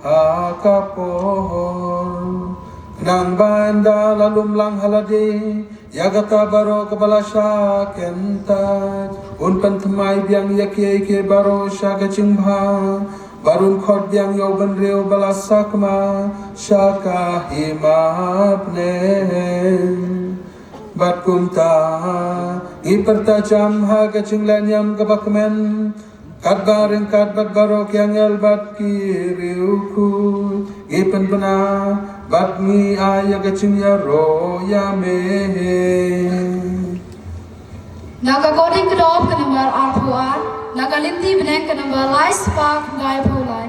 ha ka por. Khnang ba ynda la lum lang ha lade ïa kata baroh kaba la shah kyntait, un pynthymmai biang ïa kiei kiei baroh sha ka jingbha, bad un khot biang ïa u bynriew ba la sakma sha ka hima bneng. Bad kumta ngi pyrta jam ha ka jinglehniam kaba kmen, katba ryngkat bad baroh ki angel bad ki riewkhuid, ngi pynbna bad ngi ai ïa ka jingïaroh ïa me. Na ka Kodein ka dap ka nambar arphew ar, na ka Lynti bneng ka nambar lai spah khyndai phew lai.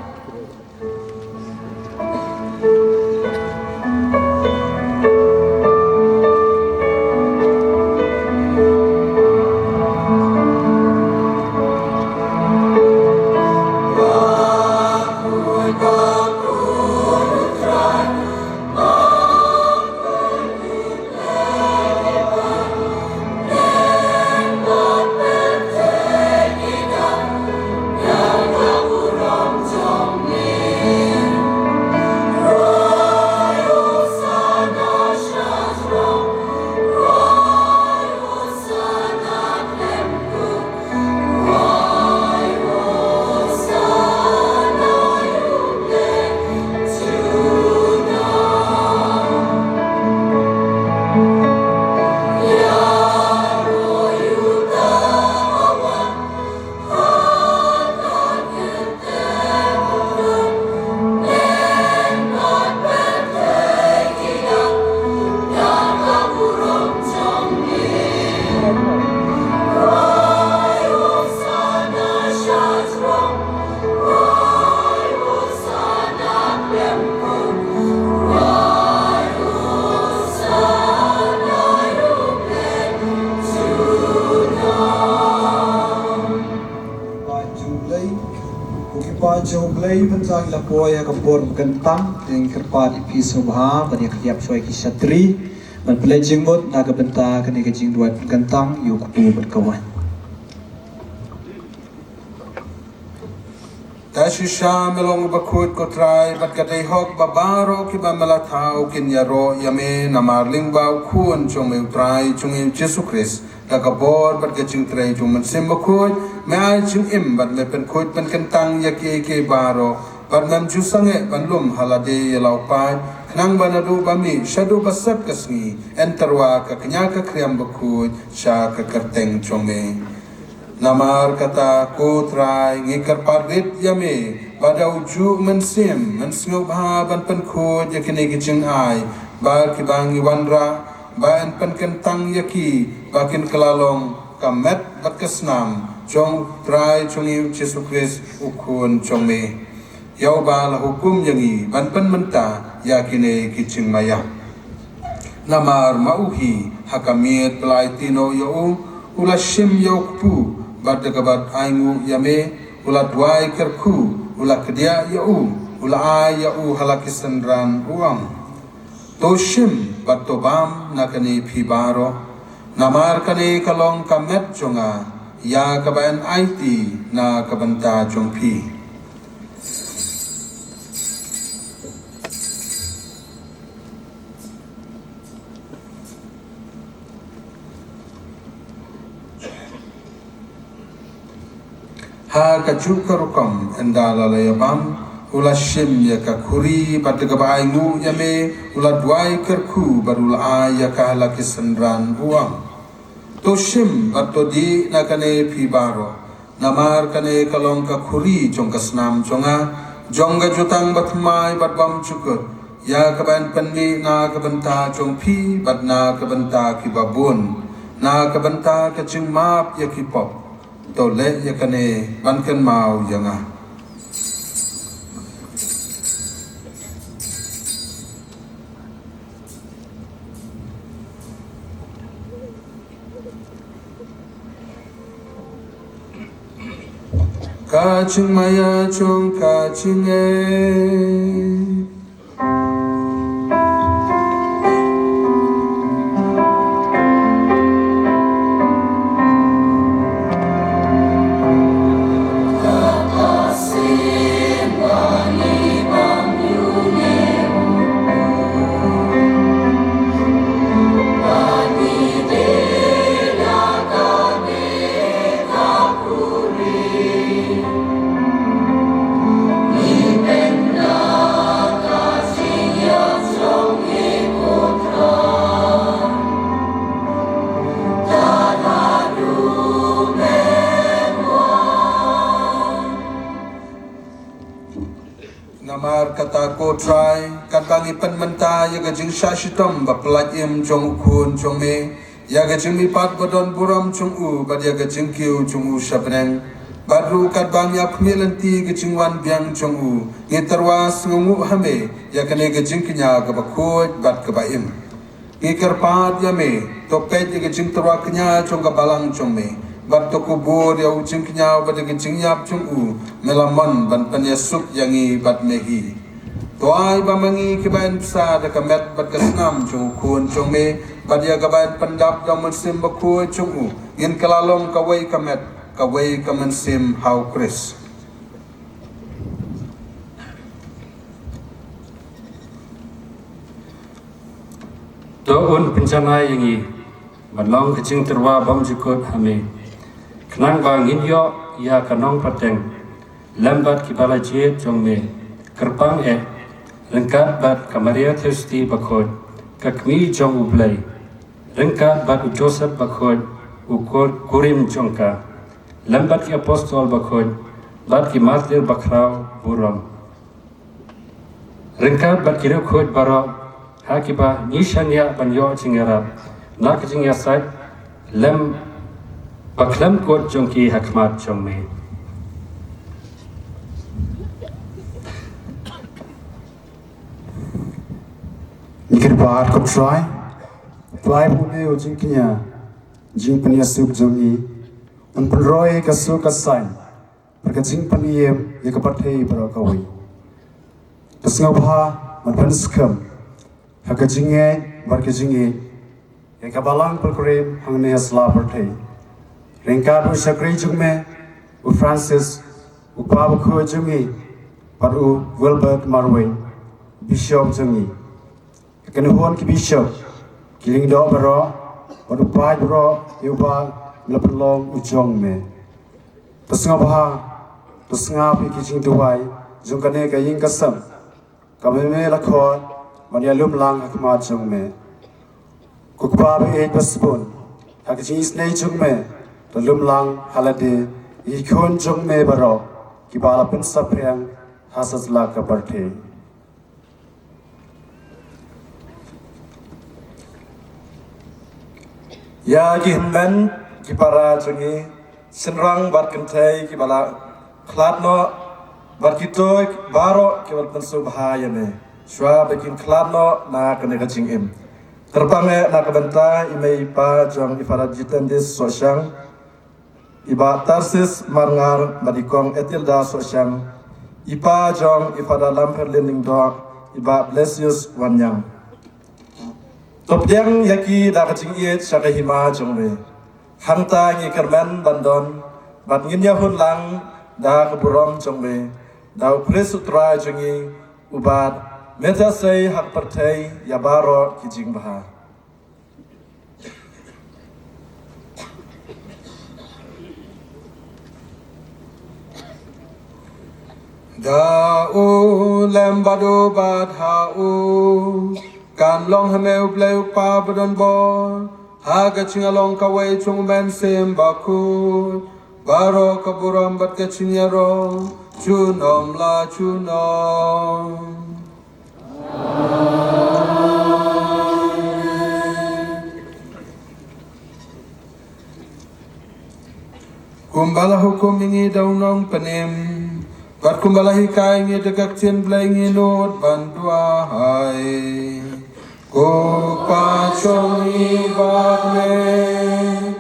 Pynjah U Blei, ko ki pynjah U Blei, mynta ngi la poi ha ka por kyntang, te ngi kyrpad ïa phi sngewbha ban ïa khlieh shuwa ki shatri ban pynleit jingmut na ka bynta kane ka jingduwai pynkyntang ïa u kpu bad ka waiñ. Ta shisha me long uba khuid ko Trai, bad ka dei hok ba baroh kiba me la thaw kin ïaroh ïa me namar lyngba u Khun jong me u Trai jong ngi u Jisu Khrist. Da ka bor bad ka jingtrei jong u Mynsiem Bakhuid, me ai jingim bad me pynkhuid pynkyntang ïa kiei kiei baroh, bad mem ju sangeh ban lum ha lade ïa la u paid, khnang ba naduh ba mih shaduh ba sep ka sngi, yn tyrwa ka kñia ka khriam bakhuid sha ka kyrteng jong me. Namar kata ko Trai ngi kyrpad rit ïa me, ba da u juh Mynsiem men sngewbha ban pynkhuid ïa kine ki jingai, ba kiba ngi wanrah, ba yn pynkyntang ïa ki ba kin kylla long ka met bad ka snam jong u Trai jong ngi u Jisu Khrist u Khun jong me. Ïa uba la hukum ïa ngi ban pynmynta ïa kine ki jingmaïa. Namar ma u hi ha ka miet ba la aiti noh ïa u, u la shim ïa u kpu, bad da kaba ainguh ïa me, u la duwai kyrkhu, u la kdiah ïa u, u la ai ïa u ha la ki synran u ong. To shim bad to bam na kane phi baroh. Namar kane ka long ka met jong nga, ïa kaba yn aiti na ka bynta jong phi. Ha kajuh ka rukom, ynda la la ïabam, u la shim ïa ka khuri, bad da kaba ainguh ïa me, u la duwai kyrkhu, bad u la ai ïa ka ha la ki synran, u ong: To shim, bad to dih na kane phi baroh. Namar kane ka long ka khuri jong ka snam jong nga, jong ka jutang bathymmai bad bymjukut, ïa kaba yn pynmih na ka bynta jong phi, bad na ka bynta kiba bun, na ka bynta ka jingmap ïa ki pop. To leh ïa kane ban kynmaw ïa nga. Ka jingmaïa jong ka jingngeit. Namar kata ko Trai, katba ngi pynmynta ïa ka jingshah shitom ba pyllait im jong u Khun jong me, ïa ka jingmihpat ba don burom jong u, bad ïa ka jingkiew jong u sha bneng, bad ruh katba ngi ap khmih lynti ka jingwan biang jong u, ngi tyrwa sngewnguh ha me ïa kane ka jingkñia kaba khuid bad kaba im. Ngi kyrpad ïa me, to peit ïa ka jingtyrwa kñia jong ka balang jong me, bad to kubur ïa u jingkñia bad ïa ka jingïap jong u, me la mon ban pynïasuk ïa ngi bad me hi. To ai ba ma ngi kiba yn bsa da ka met bad ka snam jong u Khun jong me, bad ïa kaba yn pyndap da u Mynsiem Bakhuid jong u, ngin kylla long kawei ka met, kawei ka mynsiem ha u Khrist. To un pynjanai ïa ngi ban long ka jingtyrwa bymjukut ha me, khnang ba ngin ïoh ïa ka nongpateng lem bad kiba la jied jong me, kyrpang eh, ryngkat bad ka Maria Theisotti Bakhuid, ka Kmie jong U Blei, ryngkat bad u Joseph Bakhuid, u kur-, kurim jong ka, lem bad ki apostol bakhuid, bad ki martir bakhraw burom, ryngkat bad ki riewkhuid baroh, ha kiba ngi shaniah ban ïoh jingïarap na ka jingïasaid lem bakhlem kut jong ki ha khmat jong me. Ngi kyrpad ko Trai, pynlait ïa me u jingkñia, jingpynïasuk jong ngi, un pynroi ka suk ka saiñ bad ka jingpynim ïa ka pyrthei baroh kawei. To sngewbha ban pynskhem ha ka jingngeit bad ka jingïeit ïa ka balang pilgrim hangne ha sla pyrthei, ryngkat u shakri jong me u Francis, u Kpa Bakhuid jong ngi, bad u Wilbert Marwein, Bishop jong ngi. Ïa ki nongwan ki bishop, ki lyngdoh baroh, bad u paid baroh, ïa uba la pynlong u jong me. To sngewbha, to sngap ïa ki jingduwai jong kane ka ïing ka sem, kaba me la khot ban ïalum lang ha khmat jong me. Ko Kpa ba ïeit ba sbun, ha ka jingisynei jong me, to lum lang ha lade ïa ki khun jong me baroh kiba la pynsaphriang ha satlak ka pyrthei. Ïa ki hynmen ki para jong ngi, shynrang bad kynthei kiba la khlad noh, bad kito baroh kiba la pynsngewbha ïa me, shuwa ba kin khlad noh na kane ka jingim. Kyrpang eh na ka bynta i mei i pa jong i Father Jitendis Sohshang, i Bah Tarsis Marngar bad i Kong Etilda Sohshang, i pa jong i Father Lampherlin Lyngdoh, i Bah Blesius Wanniang. To pdiang ïa ki da ka jingïeit sha ka hima jong me. Hangta ngi kyrmen ban don bad ngin ïa hun lang da ka burom jong me, da U Khrist U Trai jong ngi, uba mynta, sei ha ka pyrthei ïa baroh ki jingbha. Da u lem bad u bad ha u, kan long ha me U Blei U Kpa badonbor, ha ka jingïalong kawei jong U Mynsiem Bakhuid, baroh ka burom bad ka jingïaroh junom la junom. Kumba la hukum ïa ngi da u Nongpynim, bad kumba la hikai ïa ngi da ka ktien Blei, ngi nud ban duwai. Ko Kpa jong ngi ba ha bneng,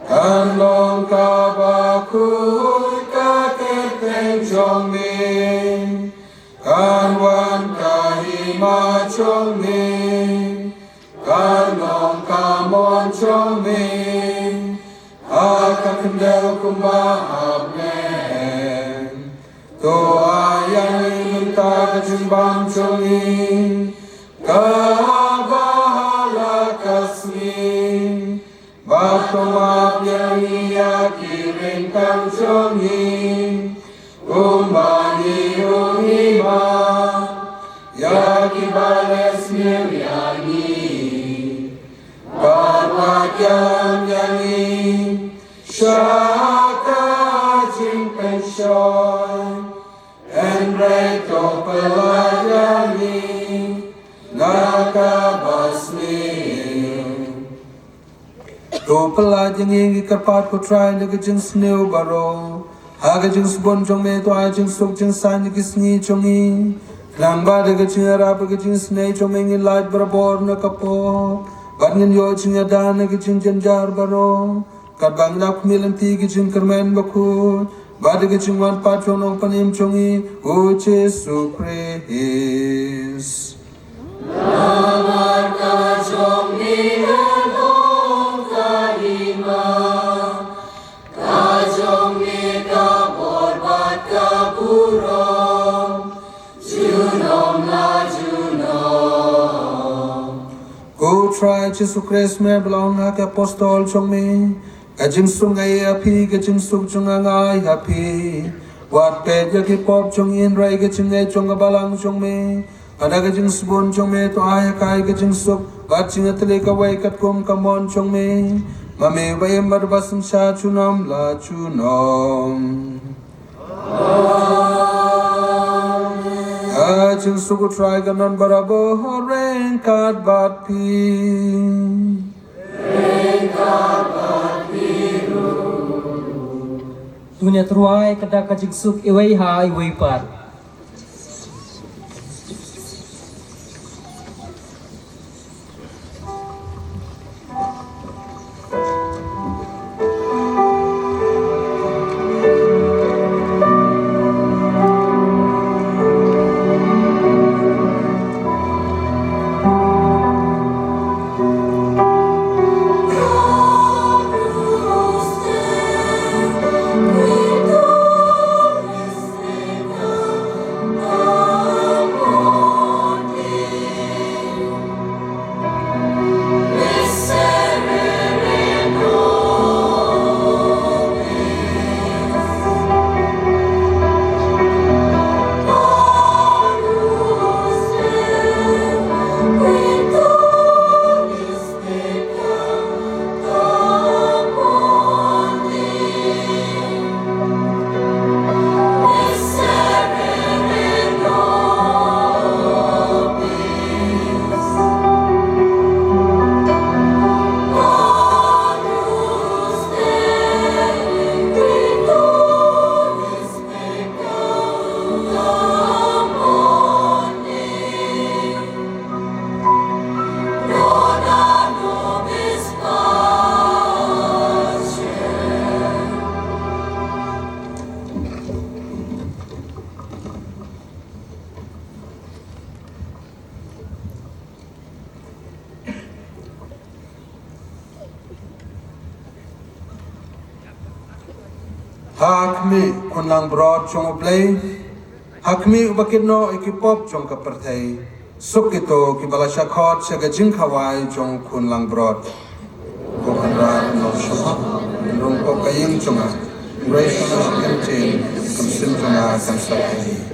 kan long kaba khuid ka kyrteng jong me, kan wan ka hima jong me, kan long ka mon jong me ha ka khyndew kumba ha bneng. To ai ïa ngi mynta ka jingbam jong ngi kaba ha la ka sngi, bad to map ïa ngi ïa ki ryngkang jong ngi, kumba ngi ruh ngi map ïa kiba leh sniew ïa ngi. Bad wat ïalam ïa ngi sha ka jingpynshoi, hynrei to pyllait ïa ngi na kaba sniew. To pyllait ïa ngi, ngi kyrpad ko Trai, na ka jingsniew baroh, ha ka jingsbun jong me to ai jingsuk jingsaiñ ïa ki sngi jong ngi, khnang ba da ka jingïarap bad ka jingisynei jong me ngin lait barabor na ka pop, bad ngin ïoh jingïada na ka jingjynjar baroh, katba ngi la khmih lynti ïa ka jingkyrmen bakhuid bad ïa ka jingwan pat jong u Nongpynim jong ngi, U Jisu Khrist. Namar ka jong me ka long ka hima, ka jong me ka bor bad ka burom junom la junom. Ko Trai Jisu Khrist, me ba la ong ha ki apostol jong me, ka jingsuk nga ai ha phi, ka jingsuk jong nga nga ai ha phi. Wat peit ïa ki pop jong ngi, hynrei ka jingngeit jong ka balang jong me, bad da ka jingsbun jong me to ai ha ka ïa ka jingsuk bad jingïatylli kawei katkum ka mon jong me, ma me uba im bad uba synshar junom la junom. Ka jingsuk U Trai kan don barabor ryngkat bad phi. To ngin ïatyrwa ïa ka dak ka jingsuk iwei ha iwei pat. Ha khmih, khun langbrot jong U Blei. Ha khmih, uba kit noh ïa ki pop jong ka pyrthei. Suk kito kiba la shah khot sha ka jingkhawai jong khun langbrot. Ko Kynrad, nongshong hok, rung pop ka ïing jong nga. Hynrei sha nga sha ka ktien, ka mynsiem jong nga kan sa khaïi.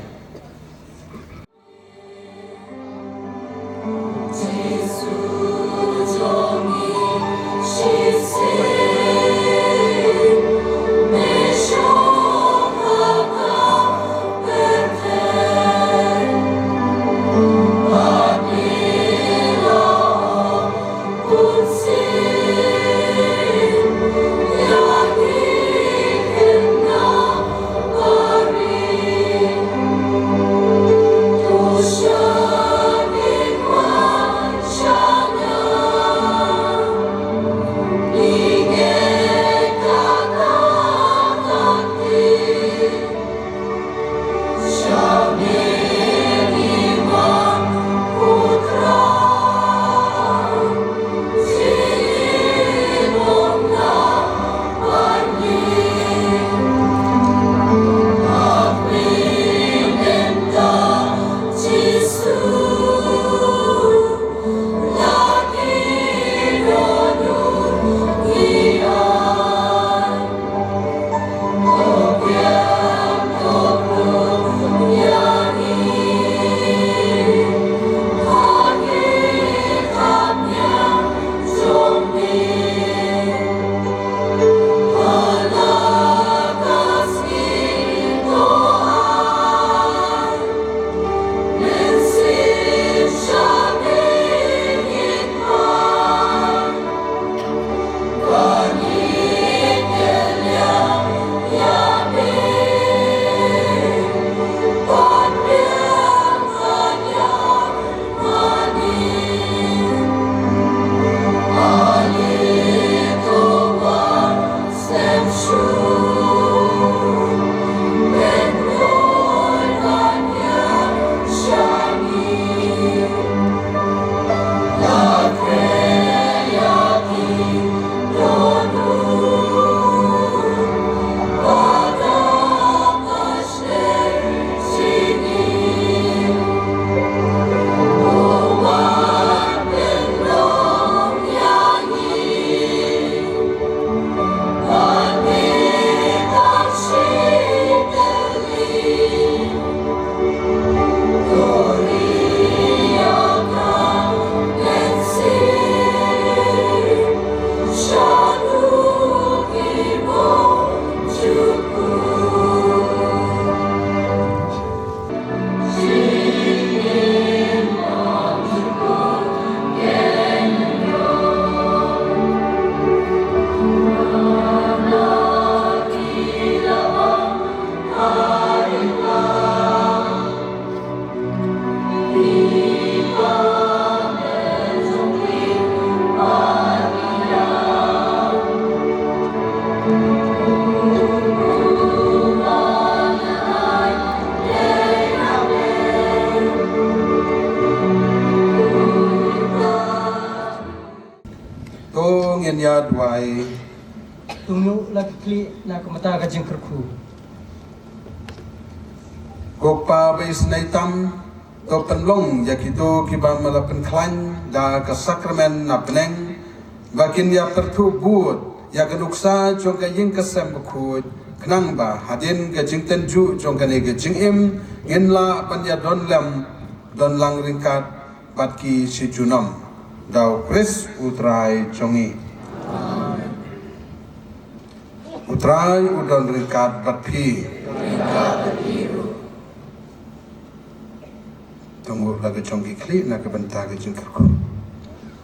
To ngin ïa duwai. To ngin ïa khlieh na ka bynta ka jingkyrkhu. Ko Kpa ba isynei tam, to pynlong ïa kito kiba me la pynkhlaiñ da ka sakramen na bneng, ba kin ïa pyrthuh bud ïa ka nuksa jong ka ïing ka sem bakhuid, khnang ba hadien ka jingtynjuh jong kane ka jingim, ngin lah ban ïa don lem, don lang ryngkat bad ki shi junom. Da U Khrist U Trai jong ngi. U Trai u don ryngkat bad phi. To ngin ïa ka jong ki khlieh na ka bynta ka jingkyrkhu.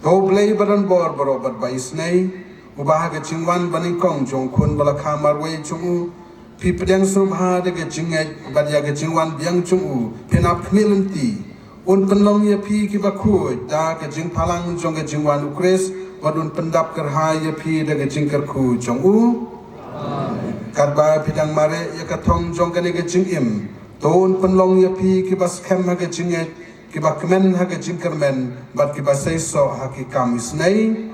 Ko Blei ba don bor baroh bad ba isynei, uba ha ka jingwan banyngkong jong u Khun ba la kha marwei jong u, phi pdiang sngewbha da ka jingngeit bad ïa ka jingwan biang jong u, phin ap khmih lynti. Un pynlong ïa phi kiba khuid da ka jingphalang jong ka jingwan U Khrist, bad un pyndap kyrhai ïa phi da ka jingkyrkhu jong u. Katba phi dang mareh ïa ka thong jong kane ka jingim, to un pynlong ïa phi kiba skhem ha ka jingngeit, kiba kmen ha ka jingkyrmen, bad kiba seisoh ha ki kam isynei.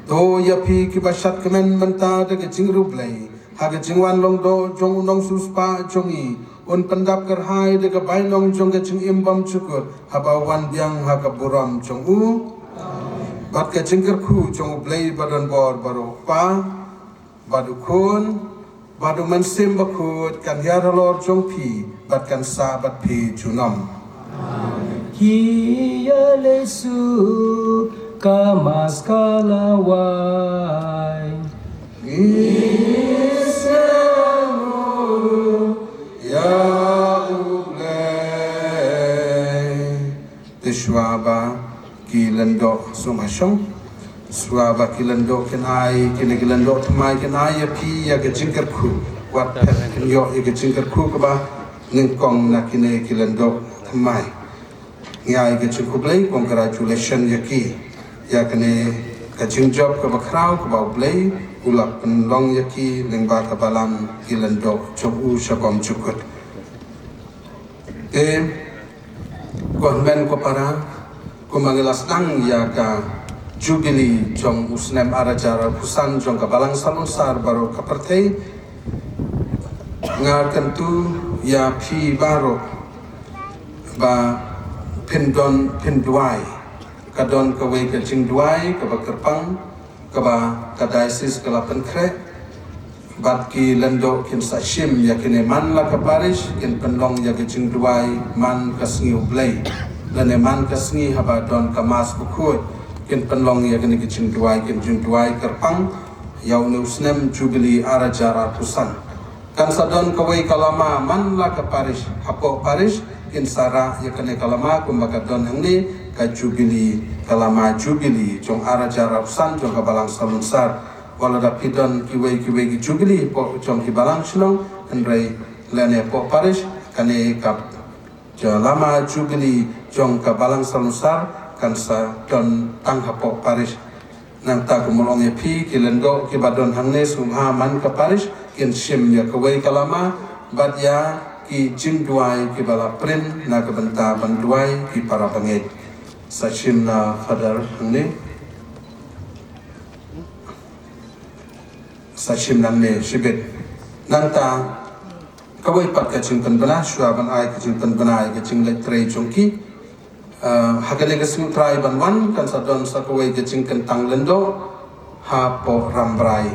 To ïa phi kiba shad kmen mynta da ka jingriewblei, Ha ka jingwan long doh jong u nongsiewspah jong ngi, un pyndap kyrhai da ka bainong jong ka jingim bymjukut, haba u wan biang ha ka burom jong u. Bad ka jingkyrkhu jong U Blei badonbor baroh, Kpa, bad U Khun, bad U Mynsiem Bakhuid, kan hiar halor jong phi, bad kan sah bad phi junom. Ki ïa leit suk ka Mass ka la wai. Ngi sngewbha ïa U Blei. Te shuwa ba ki lyngdoh sum ha shong, shuwa ba ki lyngdoh kin ai, kine ki lyngdoh thymmai kin ai ïa phi ïa ka jingkyrkhu. Wat phet kin ïoh ïa ka jingkyrkhu kaba nyngkong na kine ki lyngdoh thymmai. Ngi ai ka jingkhublei, congratulation ïa ki, ïa kane ka jingjop kaba khraw kaba U Blei u la pynlong ïa ki lyngba ka balang ki lyngdoh jong u sha bymjukut. Te, ko hynmen ko para, kumba ngi la sdang ïa ka Jubilee jong u snem ar hajar arphew san jong ka Balang Salonsar baroh ka pyrthei, nga kyntu ïa phi baroh ba phin don, phin duwai. Ka don kawei ka jingduwai kaba kyrpang kaba ka diocese ka la pynkhreh, bad ki lyngdoh kin sa shim ïa kine man la ka parish, kin pynlong ïa ka jingduwai man ka sngi U Blei, lane man ka sngi haba don ka Mass bakhuid, kin pynlong ïa kine ki jingduwai, kin jingduwai kyrpang ïa une u snem Jubilee ar hajar arphew san. Kan sa don kawei ka lama man la ka parish, hapoh parish kin sa rah ïa kane ka lama kumba ka don hangne, ka Jubilee, ka lama Jubilee jong ar hajar arphew san jong ka Balang Salonsar. Wat la da phi don kiwei kiwei ki Jubilee hapoh jong ki balang shnong, hynrei lane hapoh parish, kane ka lama Jubilee jong ka Balang Salonsar kan sa don tang hapoh parish. Nangta kumba long ïa phi ki lyngdoh kiba don hangne, sngewbha man ka parish kin shim ïa kawei ka lama bad ïa ki jingduwai kiba la print na ka bynta ban duwai ki para bangeit. Sa shim na Father hangne. Sa shim nangne shibit. Nangta kawei pat ka jingpynbna, shuwa ban ai ka jingpynbna ïa ka jingleit trei jong ki. Ah, ha kane ka sngi U Trai ban wan kan sa don sa kawei ka jingkyntang lyngdoh hapoh Rambrai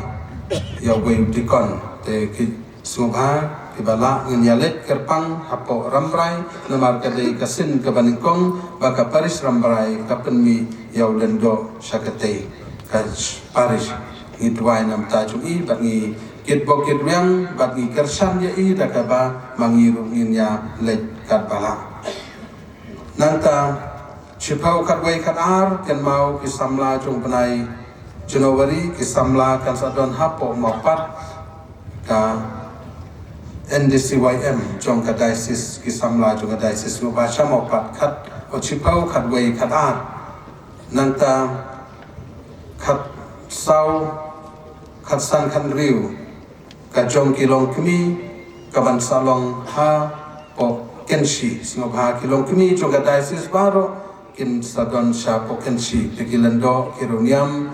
ïa uwei u deacon. Te ki sngewbha kiba lah ngin ïa leit kyrpang hapoh Rambrai, namar ka dei ka sien kaba nyngkong ba ka parish Rambrai ka pynmih ïa u lyngdoh sha katei ka parish. Ngi duwai na ka bynta jong i bad ngi kitbok kitrwiang bad ngi kyrshan ïa i da kaba ma ngi ruh ngin ïa leit katba lah. Nangta shiphew, khatwei, khatar, kynmaw ki samla jong u bnai January, ki samla kan sa don hapoh Mawpat, ka N D C Y M jong ka diocese, ki samla jong ka diocese, sngewbha sha Mawpat, khat, o, shiphew, khatwei, khatar. Nangta khatsaw, khatsan, khathynriew, ka jong ki longkmie ka ban sa long hapoh Kynshi. Sngewbha ki longkmie jong ka diocese baroh kin sa don shapoh Kynshi. Te ki lyngdoh, ki riewniam,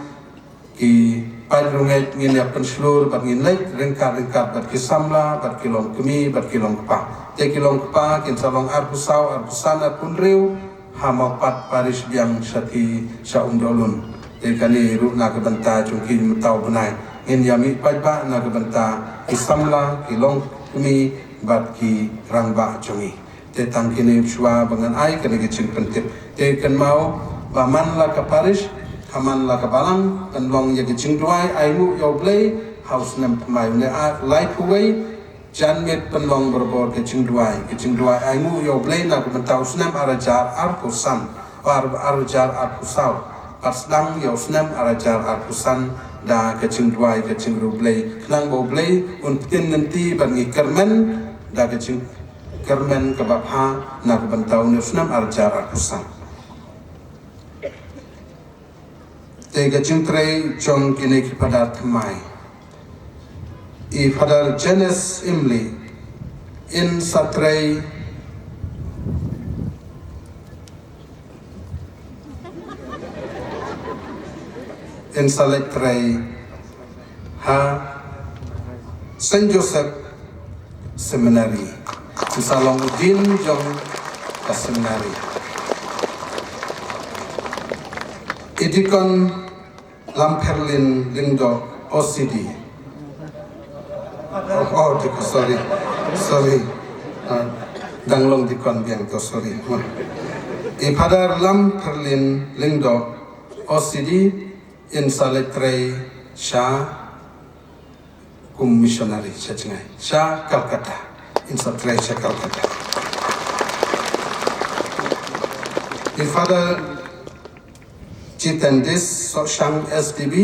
ki paid riewngeit, ngin ïa pynshlur bad ngin leit ryngkat ryngkat bad ki samla bad ki longkmie bad ki longkpa. Te ki longkpa kin sa long arphew saw, arphew san, arphew hynriew, ha Mawpat parish biang shathie sha Umdohlun. Te kane ruh na ka bynta jong ki mynta u bnai. Ngin ïa mih paidbah na ka bynta ki samla, ki longkmie bad ki rangbah jong ngi. Te tang kine shuwa ba ngan ai kane ka jingpyntip. Te kynmaw ba man la ka parish, ha man la ka balang, pynlong ïa ka jingduwai ainguh ïa U Blei ha u snem thymmai, une u laiphew wei janmiet, pynlong barabor ka jingduwai, ka jingduwai ainguh ïa U Blei na ka bynta u snem ar hajar arphew san, ar, ar hajar arphew saw. Bad sdang ïa u snem ar hajar arphew san da ka jingduwai, ka jingriewblei, khnang ba U Blei un pynlynti bad ngi kyrmen da ka jingkyrmen kaba bha na ka bynta une u snem ar hajar arphew san. Te ka jingtrei jong kine ki Phadar thymmai. I Phadar Janes Imli, in sa trei, in sa leit trei ha Saint Joseph Seminary. Sa long u dean jong ka seminary. I Deacon Lampherlin Lyngdoh, O C D. Oh, oh, Deacon, sorry. Sorry. Ah, dang long Deacon biang to, sorry. I Father Lampherlin Lyngdoh, O C D, in sa leit trei sha kum missionary sha jngai, sha Calcutta. In sa trei sha Calcutta. I Father Jitendis Soshang S D B,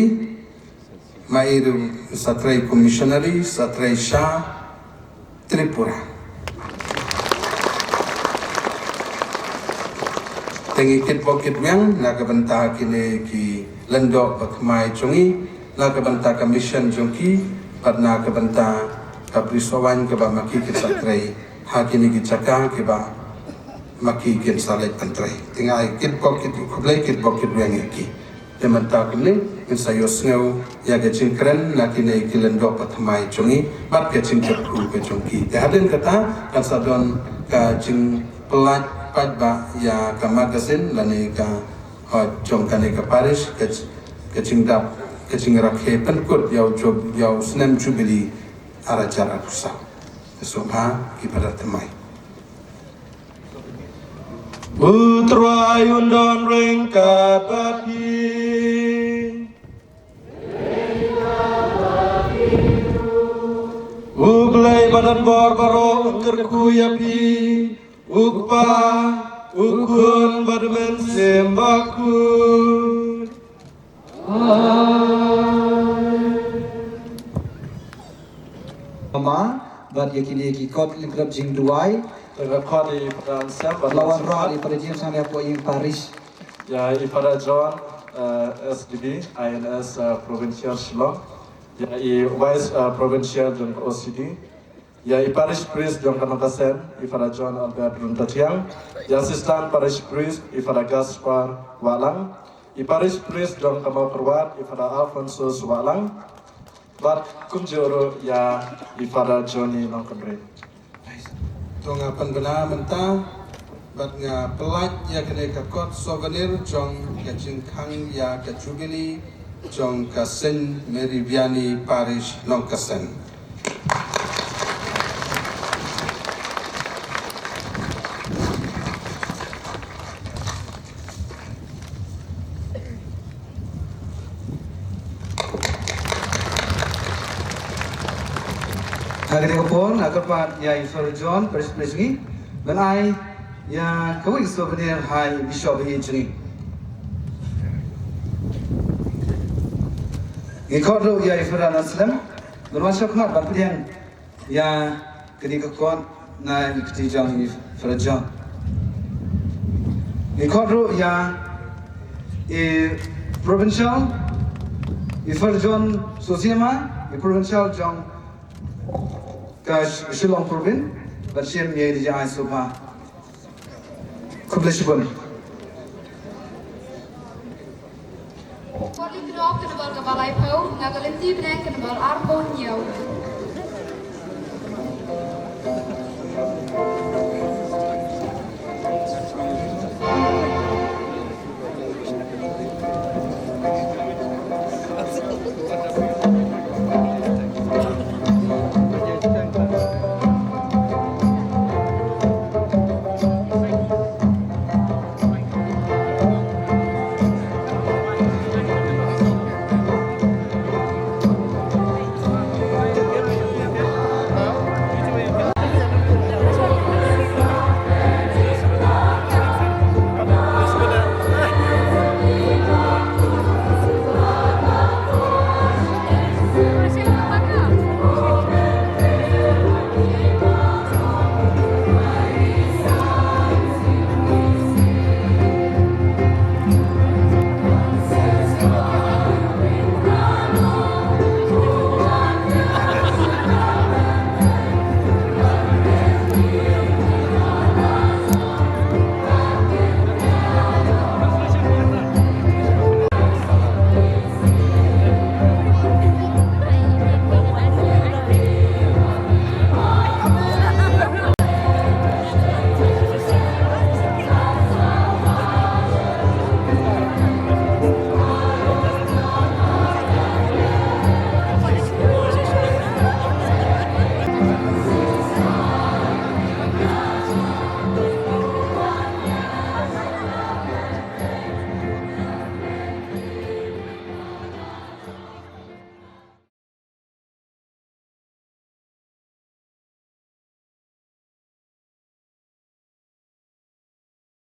ma i ruh sa trei kum missionary, sa trei sha Tripura. Te ngi kitbok kitwiang na ka bynta kine ki lyngdoh ba thymmai jong ngi, na ka bynta ka mission jong ki, bad na ka bynta ka brisoh waiñ kaba ma ki kin sa trei ha kine ki jaka kiba ma ki kin sa leit pyntrei. Te nga ai kitbok kit, khublei kitbok kitwiang ïa ki. Te mynta kumne ngin sa ïohsngew ïa ka jingkren na kine ki lyngdoh ba thymmai jong ngi bad ka jingkyrkhu ka jong ki. Te hadien kata kan sa don ka jingpyllait paidbah ïa ka magazine lane ka, uh, jong kane ka parish, ka, ka jingdap, ka jingrakhe pynkut ïa u jub-, ïa u snem jubili ar hajar arphew saw. Te sngewbha ki para thymmai. U Trai un don ryngkat bad phi. U Blei ba don bor baroh un kyrkhu ïa phi, u Kpa, u Khun bad u Mynsiem Bakhuid. Mama, bad ïa kine ki kot lyngkot jingduwai. Lyngkot i Father Anselm, bad la wanrah i Father James, hangne hapoh ïing parish. Ïa i Father John, eh, S D B, I N S, eh, Provincial Shillong. Ïa i Vice, eh, Provincial jong O C D. Ïa i Parish Priest jong ka Nongkasen, i Father John Albert Runtatiang. Ïa Assistant Parish Priest, i Father Gaspar Wahlang. I Parish Priest jong ka Mawkyrwat, i Father Alphonsus Wahlang. Bad kumjuh ruh ïa i Father Johnny Nongkynrih. To nga pynbna mynta bad nga pyllait ïa kane ka kot souvenir jong ka jingkhang ïa ka jubili jong ka Saint Mary Vianney Parish Nongkasen. Ha kane ka por nga kyrpad ïa i Father John, Parish Priest jong ngi, ban ai ïa kawei ka souvenir ha i Bishop jong ngi. Ngi khot ruh ïa i Father Anselm ban wan sha khmat ban pdiang ïa kane ka kot na i kti jong i Father John. Ngi khot ruh ïa i Provincial, i Father John Sosiama, i Provincial jong ka Sh-, Shillong Province, ban shim ïa i jingïasngewbha. Khublei shibun. Poli Kynrok ka number kaba laiphew, na ka lynti bneng ka number arphew hynñiew.